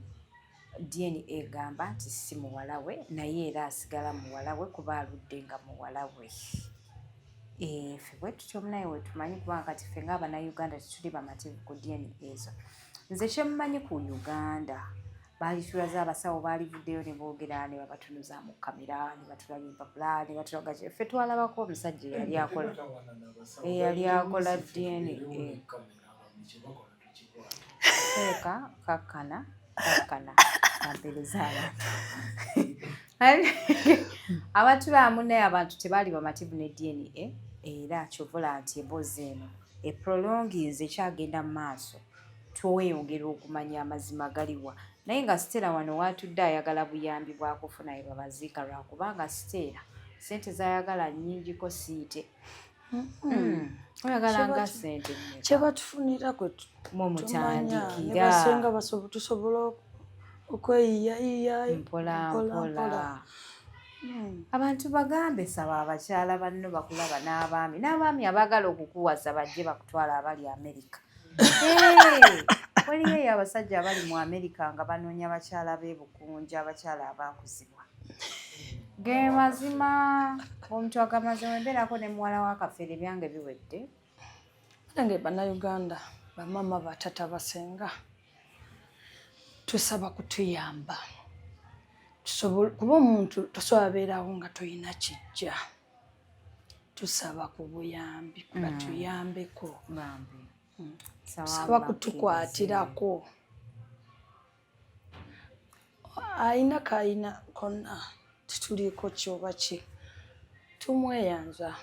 DNA egamba nti si muwala we naye era asigala muwala we kuba aludde nga muwala we. Ffe bwe tutyo munaye we tumanyi kubanga kati ffe ng'Abannayuganda tetuli bamativu ku DNA ezo. Nze kye mmanyi ku Uganda baalitulaze abasawo baalivuddeyo ne boogera ne babatunuza mu kamera ne batulaga empapula ne batulaga ki. Ffe twalabako omusajja eyali akola DNA. Teeka kakkana kakkana ampeereza abantu. Abatulaamu naye abantu tebaali bamativu ne DNA era ky'ovola nti emboozi eno eprolonginze ekyagenda mu maaso tweyongera okumanya amazima galiwa. Naye nga Stella wano waatudde ayagala buyambi bwakufuna bwe babaziika lwakubanga Stella Sente zayagala nnyingiko siite. Oyagala nga sente mmeka? Kyebatufunira kwe Mwe tumanya ne mutandikira. Basenga tusobola okweyiyayiya. Mpola mpola. Abantu bagambe, saba abakyala banno bakulaba n'abaami, n'abaami abaagala okukuwasa bajje bakutwala abali Amerika. Hey, waliyo eyo abasajja abali mu Amerika nga banoonya bakyala b'ebukunja, abakyala abaakuzibwa. Ge mazima, omuntu agamaze wembeerako ne muwala wa Kafeero, ebyange biwedde. Nange Bannayuganda, bamaama, batata, basenga, tusaba kutuyamba. Tusobola kuba omuntu tosobola beerawo nga toyina kijja. Tusaba ku buyambi, batuyambeko. Bambi. Tusaba kutukwatirako, ayina kayina konna tetuliiko kyoba ki, tumweyanza.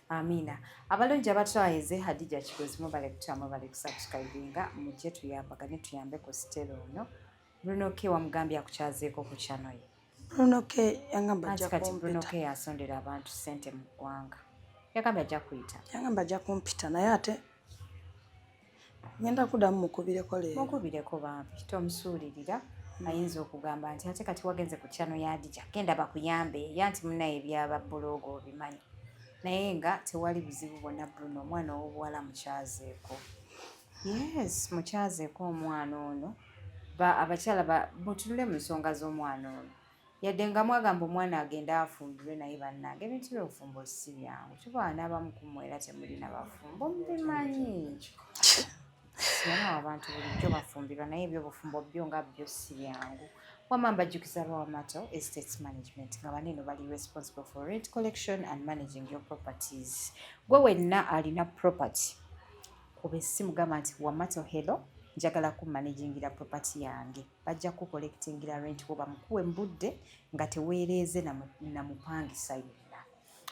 Amiina. Abalungi abatwayeze, Hadija Kigozi, mubale kutya, mubale kusubscribinga, mujje tuyambagane, tuyambe ku Stella ono. Bruno K wamugambye akukyazeeko ku channel ye? Bruno K yangamba Anti ajja kati Bruno kumpita. K yasondera abantu ssente mu ggwanga, yagambye ajja kuyita. Yangamba ajja kumpita, naye ate ngenda kuddamu mukubireko leero. Mukubireko bambi, tomusuulirira. Ayinza okugamba nti ate kati wagenze ku channel ya Hadija, genda bakuyambe, ya nti munaye ebyaba blogger obimanyi, naye nga tewali buzibu bwonna. Bruno, omwana ow'obuwala mukyazeeko. Yes, mukyazeeko omwana ono. Ba abakyala mutunule mu nsonga z'omwana ono. Yadde nga mwagamba omwana agende afumbirwe, naye bannange, ebintu by'obufumbo si byangu. Tubaana abamu ku mmwe era temulina bafumbo, mubimanyi. Siyanawo abantu bulijjo bafumbirwa, naye ebyobufumbo byo nga byo si byangu. Wamma mbajjukiza Bawamato Estates Management, nga baneeno bali responsible for rent collection and managing your properties. Gwe wenna alina property, kuba essimu, gamba nti, "Wamato, hello, njagala kumanagingira property yange." Bajja kucollectingira rent wo, bamukuwe mu budde nga teweereeze na mupangisa yenna.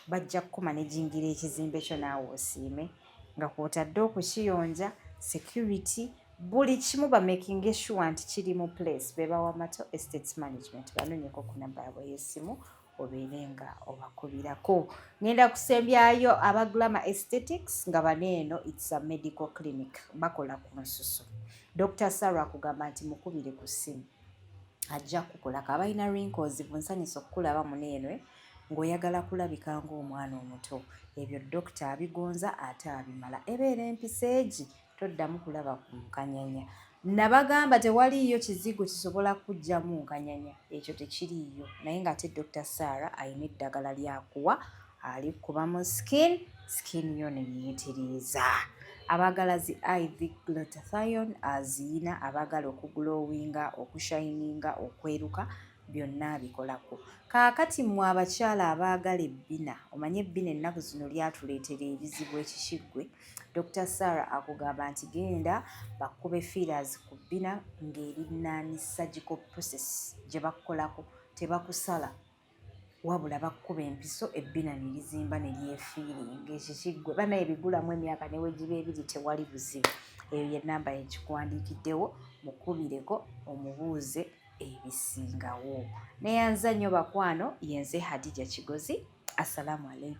Bajja kukumanagingira ekizimbe kyo naawe osiime, nga kwotadde okukiyonja, security, buli kimu bamakinga sure nti kiri mu place. Bebawamato Estates Management, banoonyeko ku namba yaabwe y'essimu obeere nga obakubirako. Ngenda kusembyayo aba Glamour Aesthetics, nga baneeno it's a medical clinic, bakola ku nsusu. Dr Sarah akugamba nti mukubire ku ssimu, ajja kukolako. Abalina wrinkles, bunsanyusa okukulaba muneeno ng'oyagala kulabika ng'omwana omuto. Ebyo dokita abigonza ate abimala. Ebeera empisa egi, toddamu kulaba ku nkanyanya. Nabagamba tewaliiyo kizigo kisobola kuggyamu nkanyanya, ekyo tekiriiyo. Naye ng'ate Dr Sarah ayina eddagala lyakuwa, alikuba mu skin yo ne yeetereeza. Abaagala zi IV glutathione aziyina, abaagala okuglowinga, okushininga, okweruka, byonna abikolako. Kaakati mmwe abakyala abaagala ebbina, omanye ebbina ennaku zino lyatuleetera ebizibu ekikiggwe. Dr Sarah akugamba nti genda bakube fillers ku bbina ng'eri non surgical process gye bakukolako, tebakusala, wabula bakkuba empiso, ebbina ne lizimba ne lyefillinga. Ekikiggwe banaye bigulamu emyaka ne wegiba 2, tewali buzibu. Eyo ye namba yekikuwandiikiddewo, mukubireko omubuuze ebisingawo. Neyanza nnyo bakwano, yenze Hadija Kigozi. Assalamu alaikum.